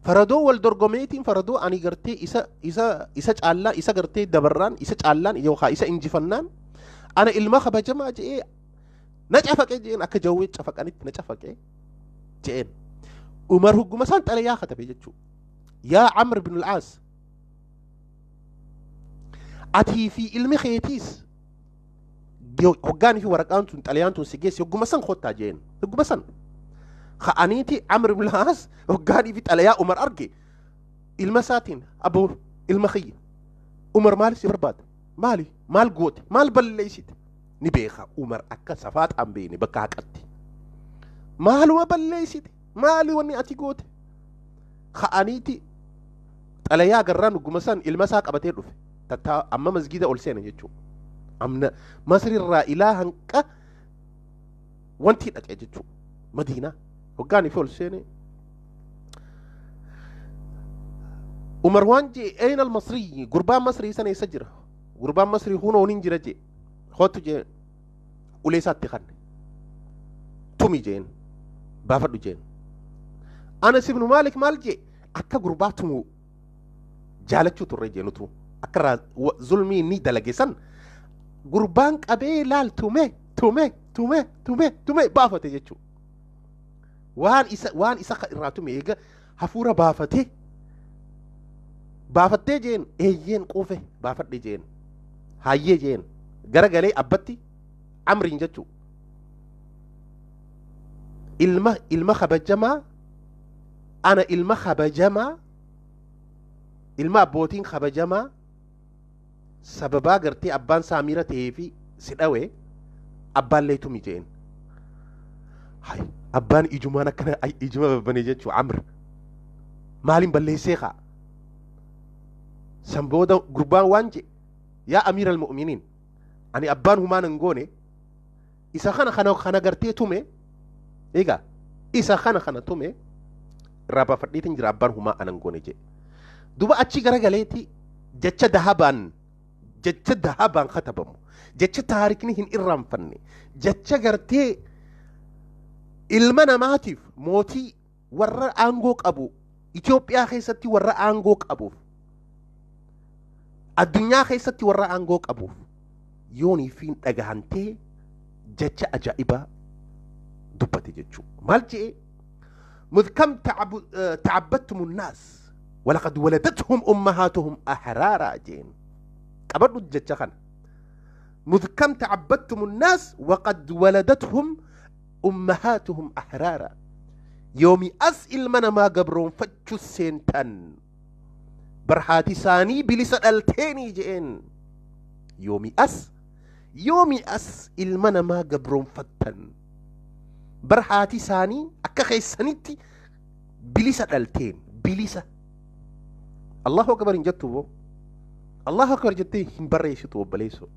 faradoo wal dorgomeetiin faradoo ani gartee isa caallaa, isa gartee dabarraan, isa caallaan yookaan isa injifannaan, ana ilma kabajamaa je'ee na cafaqee" je'een. "Akka jawwee cafaqanitti na cafaqee" je'een. Umar hugguma isaan xalayaa katabe jechuu. "Yaa Amr ibn al-As, atii fi ilmi keetiis hoggaanii fi waraqaan tun, xalayaan tun si geesse, hogguma san kottaa" jeen. Hogguma san ka'aniiti Amr ibn al-As hoggaanii fi xalayaa Umar arge ilma isaatiin, "Aboo, ilma kiyya, Umar maal si barbaada? Maali? Maal goote? Maal balleessite?" Ni beeka Umar akka safaaxaan beene bakka haqatti. "Maaluma balleessite? Maali wanni ati goote?" Ka'aniiti xalayaa garraan hogguma san ilma isaa qabatee dhufe. Tattaa amma masgida ol seene jechuudha. Amna Masrirraa ilaa hanqa wanti dhaqe jechuudha. Madiinaa hoggaan ifi ol seene, Umar waan jee, "أين المصري?" Gurbaan Masrii sana eessa jira? Gurbaan Masrii "Hunoo nin jira" jee. "Hootu" jee. Ulee isaatti kanne. "Tumi" jeen. "Baafadhu" jeen. Anas ibnu Maalik maal jee? Akka gurbaa tumu jaalachuu turre jee nutu. Akka zulmii inni dalage san gurbaan qabee laal tume tume tume tume tume baafate jechuudha. Waan isa irraa tume eega hafuura baafatee, "Baafattee?" jeen. "Eeyyeen, quufe, baafadhe" jeen. "Haayyee" jeen. Garagalee abbatti Amriin jechuu, "Ilma kabajamaa, ana ilma kabajamaa, ilma abbootiin kabajamaa, sababaa gartee abbaan isaa amiira ta'ee fi si dhawe. Abbaallee tumi jeen. Hay, abbaan ijumaan akkana ijuma babbanee jechuu. Amr maaliin balleessee kaa? San booda gurbaan waan je, "Yaa amiira almu'miniin, ani abbaan humaan hin goone. Isa kana kana kana gartee tume. Egaa isa kana kana tume irraa baafadheetin jira. Abbaan humaa anan goone," je. Duba achi garagaleeti jecha dahabaan, jecha dahabaan katabamu, jecha taarikni hin irraanfanne, jecha gartee ilma namaatiif, mootii warra aangoo qabu Itoophiyaa keessatti, warra aangoo qabuuf, addunyaa keessatti warra aangoo qabuuf yoonii fi dhagahantee jecha ajaa'ibaa dubbate jechuu. Maal je'e? "مذ كم تعبدتم الناس ولقد ولدتهم أمهاتهم أحرارا" jeen. Qabadhu jecha kana. "مذ كم تعبدتم الناس وقد ولدتهم أمهاتهم أحرارا." Yoomi as ilma namaa gabroonfachuu seentan? Barhaati isaanii bilisa dhalteenii je'een. Yoomi as, yoomi as ilma namaa gabroonfattan? Barhaati isaanii akka keessanitti bilisa dhalteen. Bilisa. Allahu akbar hin jettu boo. Allahu akbar jettee hin barreessitu, obboleessoo.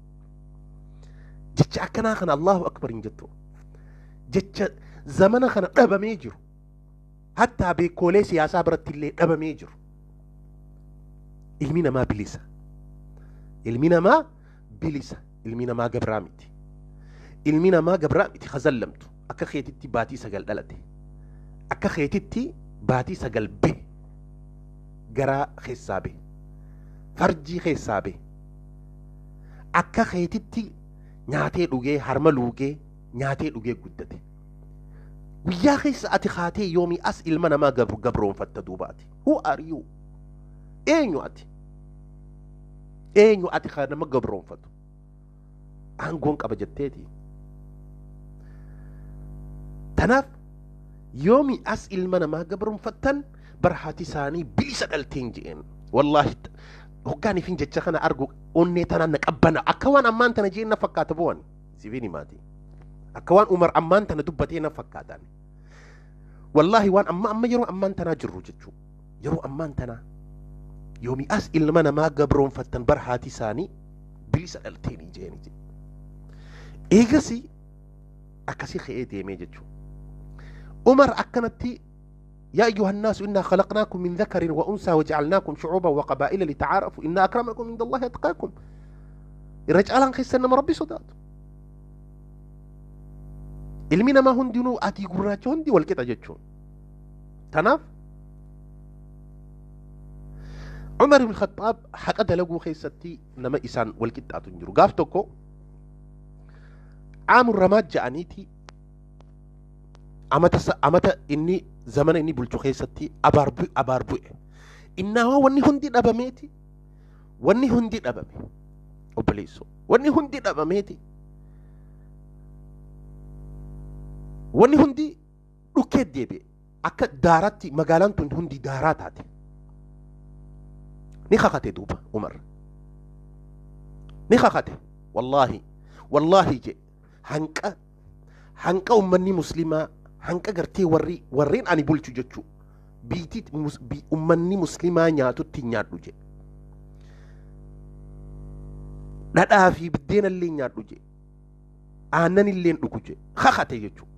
Jecha akkanaa kana Allahu akbar hin jettu. Jecha zamana kana dhabamee jiru, hattaa beekoolee siyaasaa biratti illee dhabamee jiru. Ilmi namaa bilisa. Ilmi namaa bilisa. Ilmi namaa gabraa miti. Ilmi namaa gabraa miti. Khazallamtu akka keetitti baatii 9 dhalate, akka keetitti baatii 9 be garaa keessaa be, farjii keessaa be, akka keetitti nyaatee dhugee, harma luugee nyaatee dhugee guddate. Guyyaa keessa ati kaatee yoomii as ilma namaa gabroonfatta? Duuba ati, who are you? Eenyu ati? Eenyu ati kan nama gabroonfatu? Aangoon qaba jetteeti. Tanaaf yoomi as ilma namaa gabroonfattan? Barhaati isaanii bilisa dhalteen je'een. Wallaahi, hoggaan ifin jecha kana argu onnee tanaan na qabbana. Akka waan ammaan tana jeen na fakkaata bu'an. Sifiin himaati, akka waan Umar ammaan tana dubbatee na fakkaatan. Wallaahi, waan amma amma yeroo ammaan tanaa jirru jechuu. Yeroo ammaan tanaa yoomi as ilma namaa gabroonfattan? Barhaati isaanii bilisa dhalteenii jeeni jedhe. Eegasi akkasii ka'ee deemee jechuu. Umar akkanatti, "يا أيها الناس إنا خلقناكم من ذكر وأنثى وجعلناكم شعوبا وقبائل لتعارفوا إن أكرمكم عند الله أتقاكم." Irra caalaan keessan nama Rabbi sodaatu. Ilmi namaa hundinuu, adii gurraacha, hundi wal qixa jechuun. Tanaaf Umar ibn Khattaab haqa dalaguu keessatti nama isaan wal qixxaatu hin jiru. Gaaf tokko Caamur Ramaad ja'aniiti, amata amata inni zamana inni bulchu keessatti abaar bu'e, abaar bu'e. Innaawaa wanni hundi dhabameeti. Wanni hundi dhabame, obboleessoo. Wanni hundi dhabameeti. Wanni hundi dhukkee deebi'e. Akka daaraatti magaalaan tun hundi daaraa taate. Ni kakate duuba Umar. Ni kakate. "Wallaahi, wallaahi," je, "hanqa hanqa ummanni muslimaa, hanqa gartee warri warreen ani bulchu jechuu, biitii ummanni muslimaa nyaatutti hin nyaadhu," je. "Dhadhaa fi biddeena illee hin nyaadhu," je. "Aannan illee hin dhugu," je. Kakate jechuu.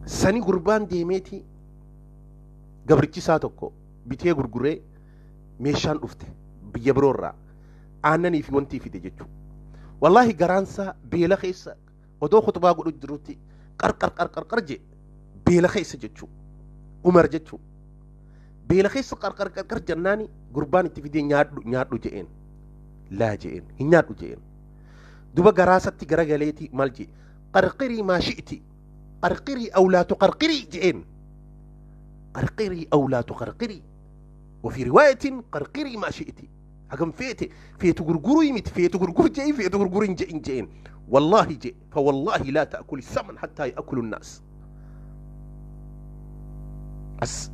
Sani gurbaan deemeeti gabrichi isaa tokko bitee gurguree meeshaan dhufte biyya biroorraa aannanii fi wantii fide jechuudha. Wallaahi, garaansaa beela keessa odoo khutbaa godhu jirutti qarqar qarqar qar je, beela keessa jechuudha. Umar jechuudha. Beela keessa qarqar qarqar jennaani gurbaan itti fidee, "Nyaadhu, nyaadhu," je'een. "Laa," je'een, "hin nyaadhu," je'een. Duba garaasatti garagaleeti maal je? "قرقري ما شئت، قرقري أو لا تقرقري," je'een. "قرقري أو لا تقرقري، وفي رواية قرقري ما شئت." Hagam feete feetu gurguruu miti, feetu gurgur je'in, feetu gurgur hin je'in je'een. "والله," je, "فوالله لا تأكل السمن حتى يأكل الناس." As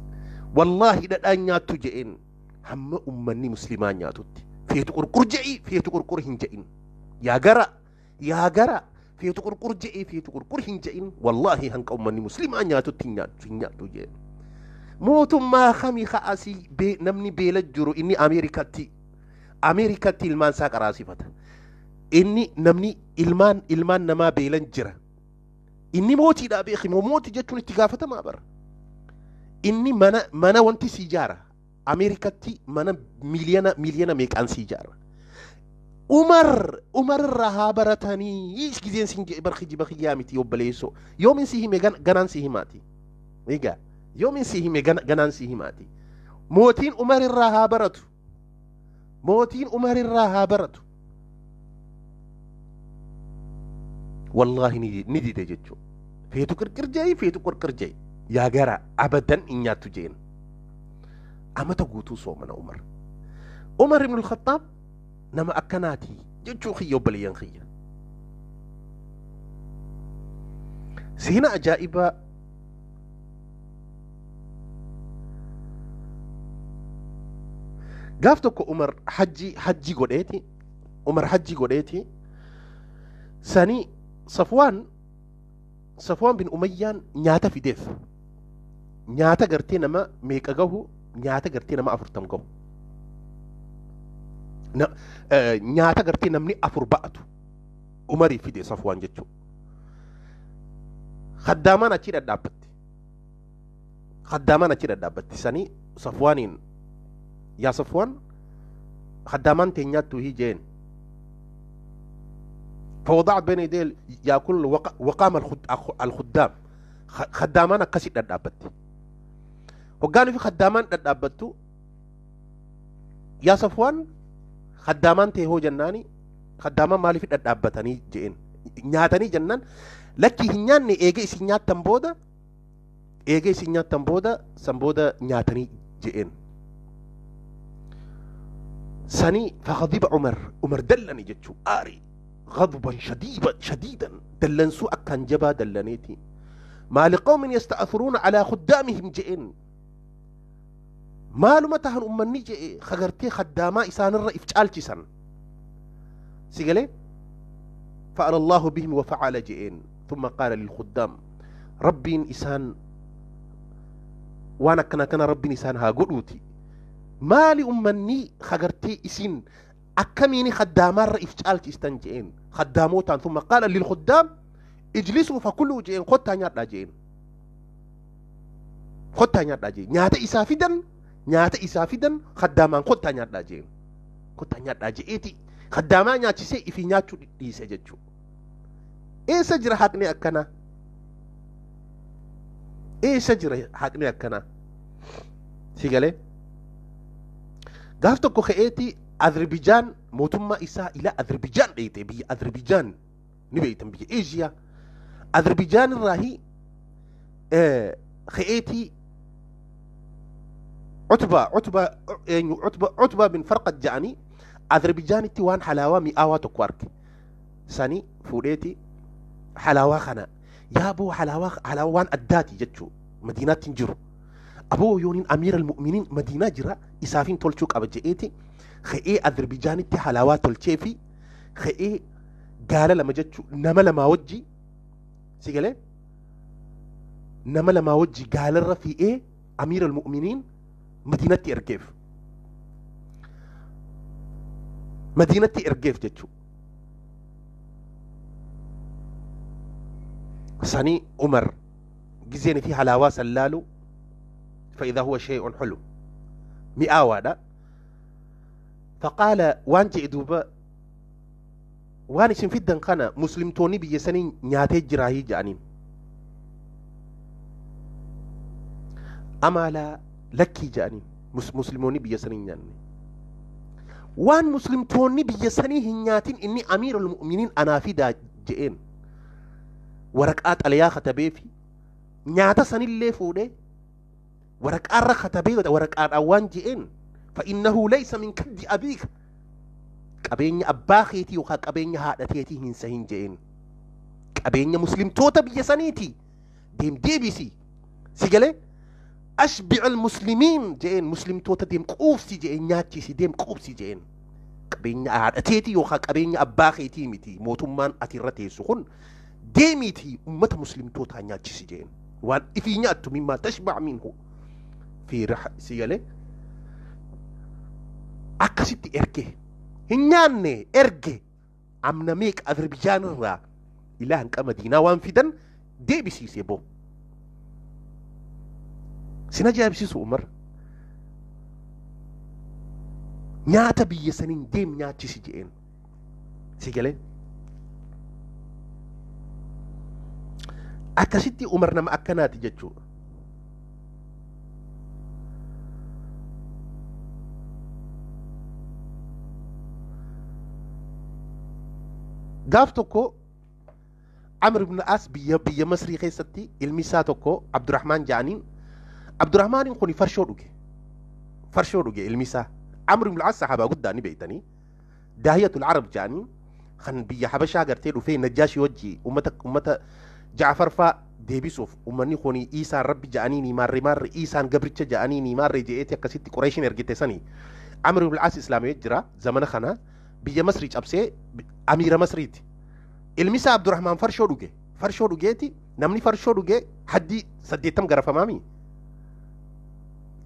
"Wallaahi, dhadhaan nyaattu," je'een, "hamma ummanni muslimaa nyaatutti. Feetu qurqur je'i, feetu qurqur hin je'in." Yaa gara yaa gara feetu qurqur je'ee feetu qurqur hin je'in wallaahi hanqa ummanni muslimaa nyaatutti hin nyaatu hin nyaatu je'e. Mootummaa kami ka asii namni beela jiru inni Ameerikatti Ameerikatti ilmaan isaa qaraasifata. Inni namni ilmaan ilmaan namaa beelan jira. Inni mootiidhaa beeki mootii jechuun itti gaafatamaa bara. Inni mana mana wanti si ijaara. Ameerikatti mana miiliyana miiliyana meeqaan si ijaara. Umar Umar irraa haa baratanii gizeen siin jedhe bar kijiba kiyyaa miti obboleessoo. Yoomin si hime ganaan si himaati. Egaa yoomin si hime ganaan si himaati. Mootiin Umar irraa haa baratu. Mootiin Umar irraa haa baratu. Wallaahi ni dide jechuudha. Feetu qirqir je'i feetu qirqir je'i. Yaa gara abadan hin nyaattu jeen. Amata guutuu soomana Umar. Umar ibn al-Khattaab nama akkanaati jechuu kiyya obboleeyyan kiyya. Seenaa ajaa'ibaa gaaf tokko Umar hajji hajji godheeti Umar hajji godheeti sanii Safwaan Safwaan bin Umayyaan nyaata fideef nyaata gartee nama meeqa gahu nyaata gartee nama 40 gahu nyaata gartee namni afur ba'atu Umarii fide Safwaan jechuudha. Khaddaamaan achi dhadhaabbatti. Khaddaamaan achi dhadhaabbatti sanii Safwaaniin yaa Safwaan khaddaamaan teenyaattu hii jeen. فوضعت بين يديه ياكل وقام الخدام خدامان akkasi dhadhaabbatti. Hoggaan fi khaddaamaan dhadhaabbattu yaa Safwaan khaddaamaan ta'e hoo jennaani khaddaamaan maaliif dhadhaabbatanii je'een nyaatanii jennaan lakkii hin nyaanne eega isin nyaattan booda eega isin nyaattan booda san booda nyaatanii je'een. Sanii faghadiba Umar Umar dallani jechuu aarii غضبا شديدا شديدا دلنسو أكان جبا دلنيتي ما لقوم يستأثرون على خدامهم جئن maaluma tahan ummanni je'e kagartee kaddaamaa isaanirra if caalchisan si galee فعل الله بهم وفعل جئين ثم قال للخدام ربين إسان وانا كنا كنا ربين إسان ها قدوتي مالي أمني خغرتي إسين أكميني خدامان رئيف جئين جئين خداموتان ثم قال للخدام اجلسوا فكلوا جئين خطا نياتا جئين خطا نياتا جئين نياتا إسافدا نياتا إسافدا خدامان خطا نياتا جئين خطا نياتا جئيتي خدامان نياتي إفي نياتو ديسة جتشو إيه سجر حقني أكنا إيه سجر حقني أكنا سيقالي gaaf tokko ka'eeti Azerbaijaan mootummaa isaa ila Azerbaijaan dheeyte biyya Azerbaijaan ni beeytan biyya Eeshiyaa Azerbaijaan irraahi ka'eeti Utbaa Utbaa eenyu Utbaa Utbaa bin Farqad jedhanii Azerbaaijaanitti waan halaawaa mi'aawaa tokko arge sanii fuudheeti halaawaa kana yaaboo halaawaa halaawaa waan addaati jechuu madiinaatti hin jiru aboo yooniin amiira almu'miniin madiinaa jira isaafin tolchuu qaba je'eeti ka'ee Azerbaaijaanitti halaawaa tolchee fi ka'ee gaala lama jechuu nama lamaa wajji si galee nama lamaa wajji gaalarra fi'ee amiira almu'miniin madiinatti ergeef madiinatti ergeef jechuu sanii Umar gizeen fi halaawaa san laalu فإذا هو شيء حلو مئاوادا فقال وان جئ دوبا وان اسم في الدنقنا مسلم توني بيسني نياتي جراهي جانين أما لا لكي جانين مسلموني بيسني نياني وان مسلم توني بيسني هنياتين إني أمير المؤمنين أنا في دا جئين ورقات عليا ختبي في نياتا سني اللي فودي ورق ختبي ورق أوان جئين فإنه ليس من كد أبيك قبين أباخيتي وخا قبين هادتيتي هنسهين جئين قبين مسلم توتا بيسانيتي ديم ديبسي سيقالي أشبع المسلمين جئين مسلم توتا ديم قوفسي جئين نياتي سي ديم قوفسي جئين Qabeenya haadha teetii yookaan qabeenya abbaa keetii miti mootummaan ati irra teessu kun, deemiitii ummata muslimtootaa nyaachisi jeen. Waan ifii nyaattu mimmaa tashbac minhu fi si galee akkasitti erge. Hin nyaanne erge. Amna meeqa Azerbijaan irraa ilaa hanqa Madiinaa waan fidan deebisiise boo. Sin ajaa'ibsiisu Umar. Nyaata biyya saniin deem nyaachisi je'een. Si galee? Akkasitti Umar nama akkanaati jechuudha. Gaaf tokko Amr ibn As biyya Masrii keessatti ilmi isaa tokko Abdurrahmaan ja'aniin. Abdurrahmaaniin kun farshoo dhuge. Farshoo dhuge ilmi isaa. Amr ibn As sahaabaa guddaa ni beektanii. Daahiyatul Arab ja'aniin, kan biyya Habashaa gartee dhufee Najjaashii wajji ummata Ja'far faa deebisuuf, ummanni kun Iisaan Rabbi ja'aniini maarre maarre, Iisaan gabricha ja'aniini maarre je'eeti akkasitti Qureeshin ergite sanii. Amr ibn As islaamee jira zamana kana, biyya Masrii cabsee amiira Masriiti. Ilmi isaa Abdurrahmaan farshoo dhuge. Farshoo dhugeeti, namni farshoo dhuge haddii 80 garafamaami.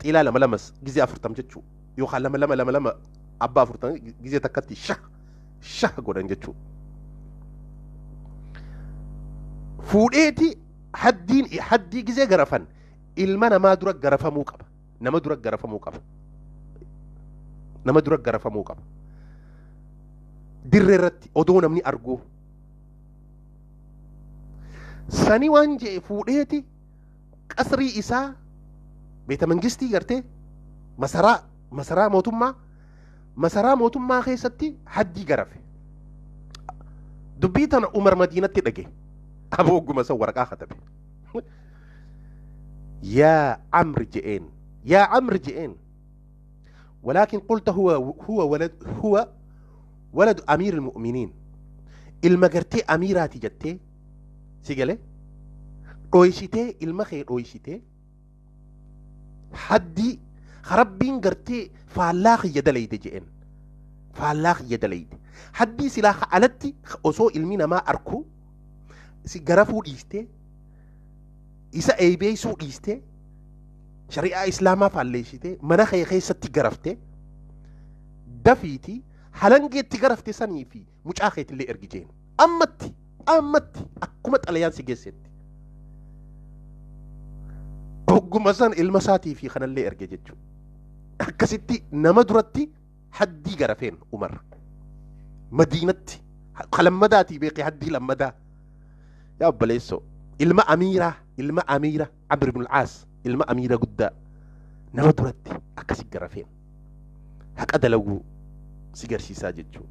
Xiilaa lama lamas gizee 40 jechuu, yookaan lama lama lama lama abbaa 40 gizee takkatti shah shah godhan jechuu. Fuudheeti haddiin haddii gizee garafan ilma namaa dura garafamuu qaba. Nama dura garafamuu qaba. Nama dura garafamuu qaba. Dirree irratti odoo namni arguu. Sani waan je'e fuudheeti qasrii isaa, beeta mangistii gartee masaraa mootummaa keessatti haddii garafe. Dubbii tana Umar Madiinatti dhage. Aboo ogguma san waraqaa katabe. Yaa Amr je'een. Yaa Amr je'een. ولكن قلت هو ولد أمير المؤمنين، ilma gartee amiiraati jettee, si galee, dhoysitee, ilma kee dhoysitee haddii rabbiin gartee faallaa kiyya dalayde je'een, faallaa kiyya dalayde. Haddii silaa alatti osoo ilmi namaa arku si garafuu dhiistee, isa eeybeeysuu dhiistee, shari'aa islaamaa faalleessitee mana kee keessatti garaftee, dafiitii halangeetti garafte sanii fi mucaa keetillee ergi jeen. Ammatti ammatti akkuma xalayaan si geessetti ogguma san ilma isaatii fi kanallee erge jechuudha. Akkasitti nama duratti haddii garafeen Umar Madiinatti kalammadaatii beekee haddii lammadaa. Yaa obboleessoo, ilma amiiraa, ilma amiira Amr ibn al-Aas, ilma amiira guddaa nama duratti akkasi garafeen haqa dalaguu si garsiisaa jechuudha.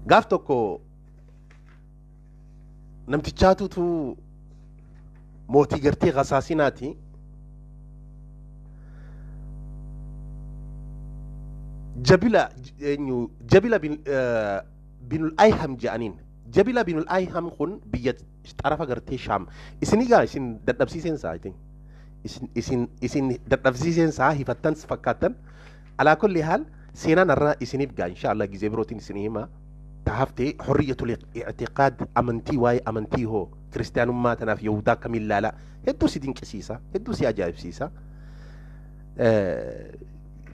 Gaaf tokko namtichaatutu mootii gartee Gasaasinaati. Jabila eenyu, Jabila binul Ayham jedhaniin. Jabila binul Ayham kun biyya xarafa gartee Shaam. Isin egaa isin dadhabsiiseen isaa, I think. Isin dadhabsiiseen isaa hifattan fakkaattan. Alaa kulli haal seenaan irraa isiniif gaa, insha Allah gizee birootiin isinii hima. Tahaftee hurriyyatul i'tiqaad, amantii, waa'ee amantii hoo, kiristaanummaa tanaaf Yahudaa akkamiin ilaalaa, hedduu si dinqisiisa, hedduu si ajaa'ibsiisa.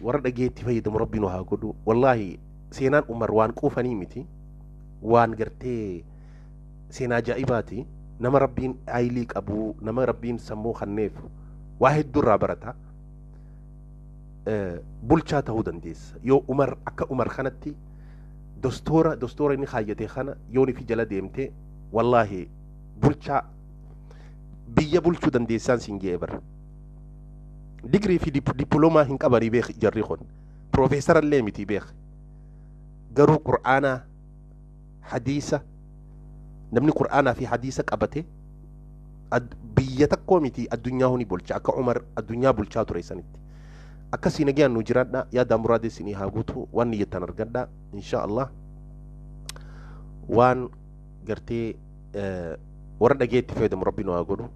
Warra dhageetti fayyadamu Rabbi nu haa godhu. Wallaahi seenaan Umar waan quufanii miti, waan gartee seenaa ajaa'ibaati. Nama Rabbiin aayilii qabu, nama Rabbiin sammuu kanneef waa hedduu irraa barata. Bulchaa ta'uu dandeessa yoo Umar akka Umar kanatti dostoora inni kaayyate kana yoon ifi jala deemte, wallaahi bulchaa biyya bulchuu dandeessaan siin jee bara. Digirii fi dippiloomaa hin qabanii beek, jarri kun piroofeesara illee miti beek, garuu Qur'aanaa hadiisa, namni Qur'aanaa fi hadiisa qabate biyya takkoo miti addunyaa huni bulcha, akka Umar addunyaa bulchaa ture sanitti. Akkasii nagayaan nu jiraadha. Yaada muraada isinii haa guutu, waan niyyattan argadha insha Allah. Waan gartee warra dhageetti fayyadamu Rabbi nu haa godhu.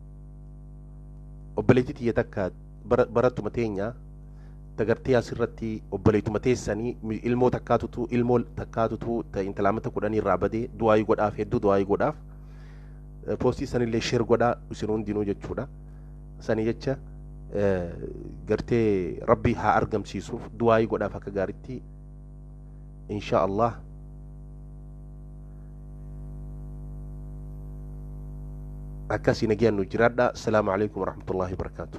Obboleettii tiyya takka Barattuma teenya tagartee asirratti obboleetuma teessanii ilmoo takkaatutu ilmoo takkaatutu ta intala amata 10 irraa badee, du'aayii godhaaf, hedduu du'aayii godhaaf. Poostii sanillee share godhaa isin hundinuu jechuudha. Sanii jecha gartee Rabbii haa argamsiisuuf du'aayii godhaaf akka gaaritti, insha Allah. Akkasii nagayaan nu jiraadha. Assalaamu alaikum warahmatullahi wabarakaatu.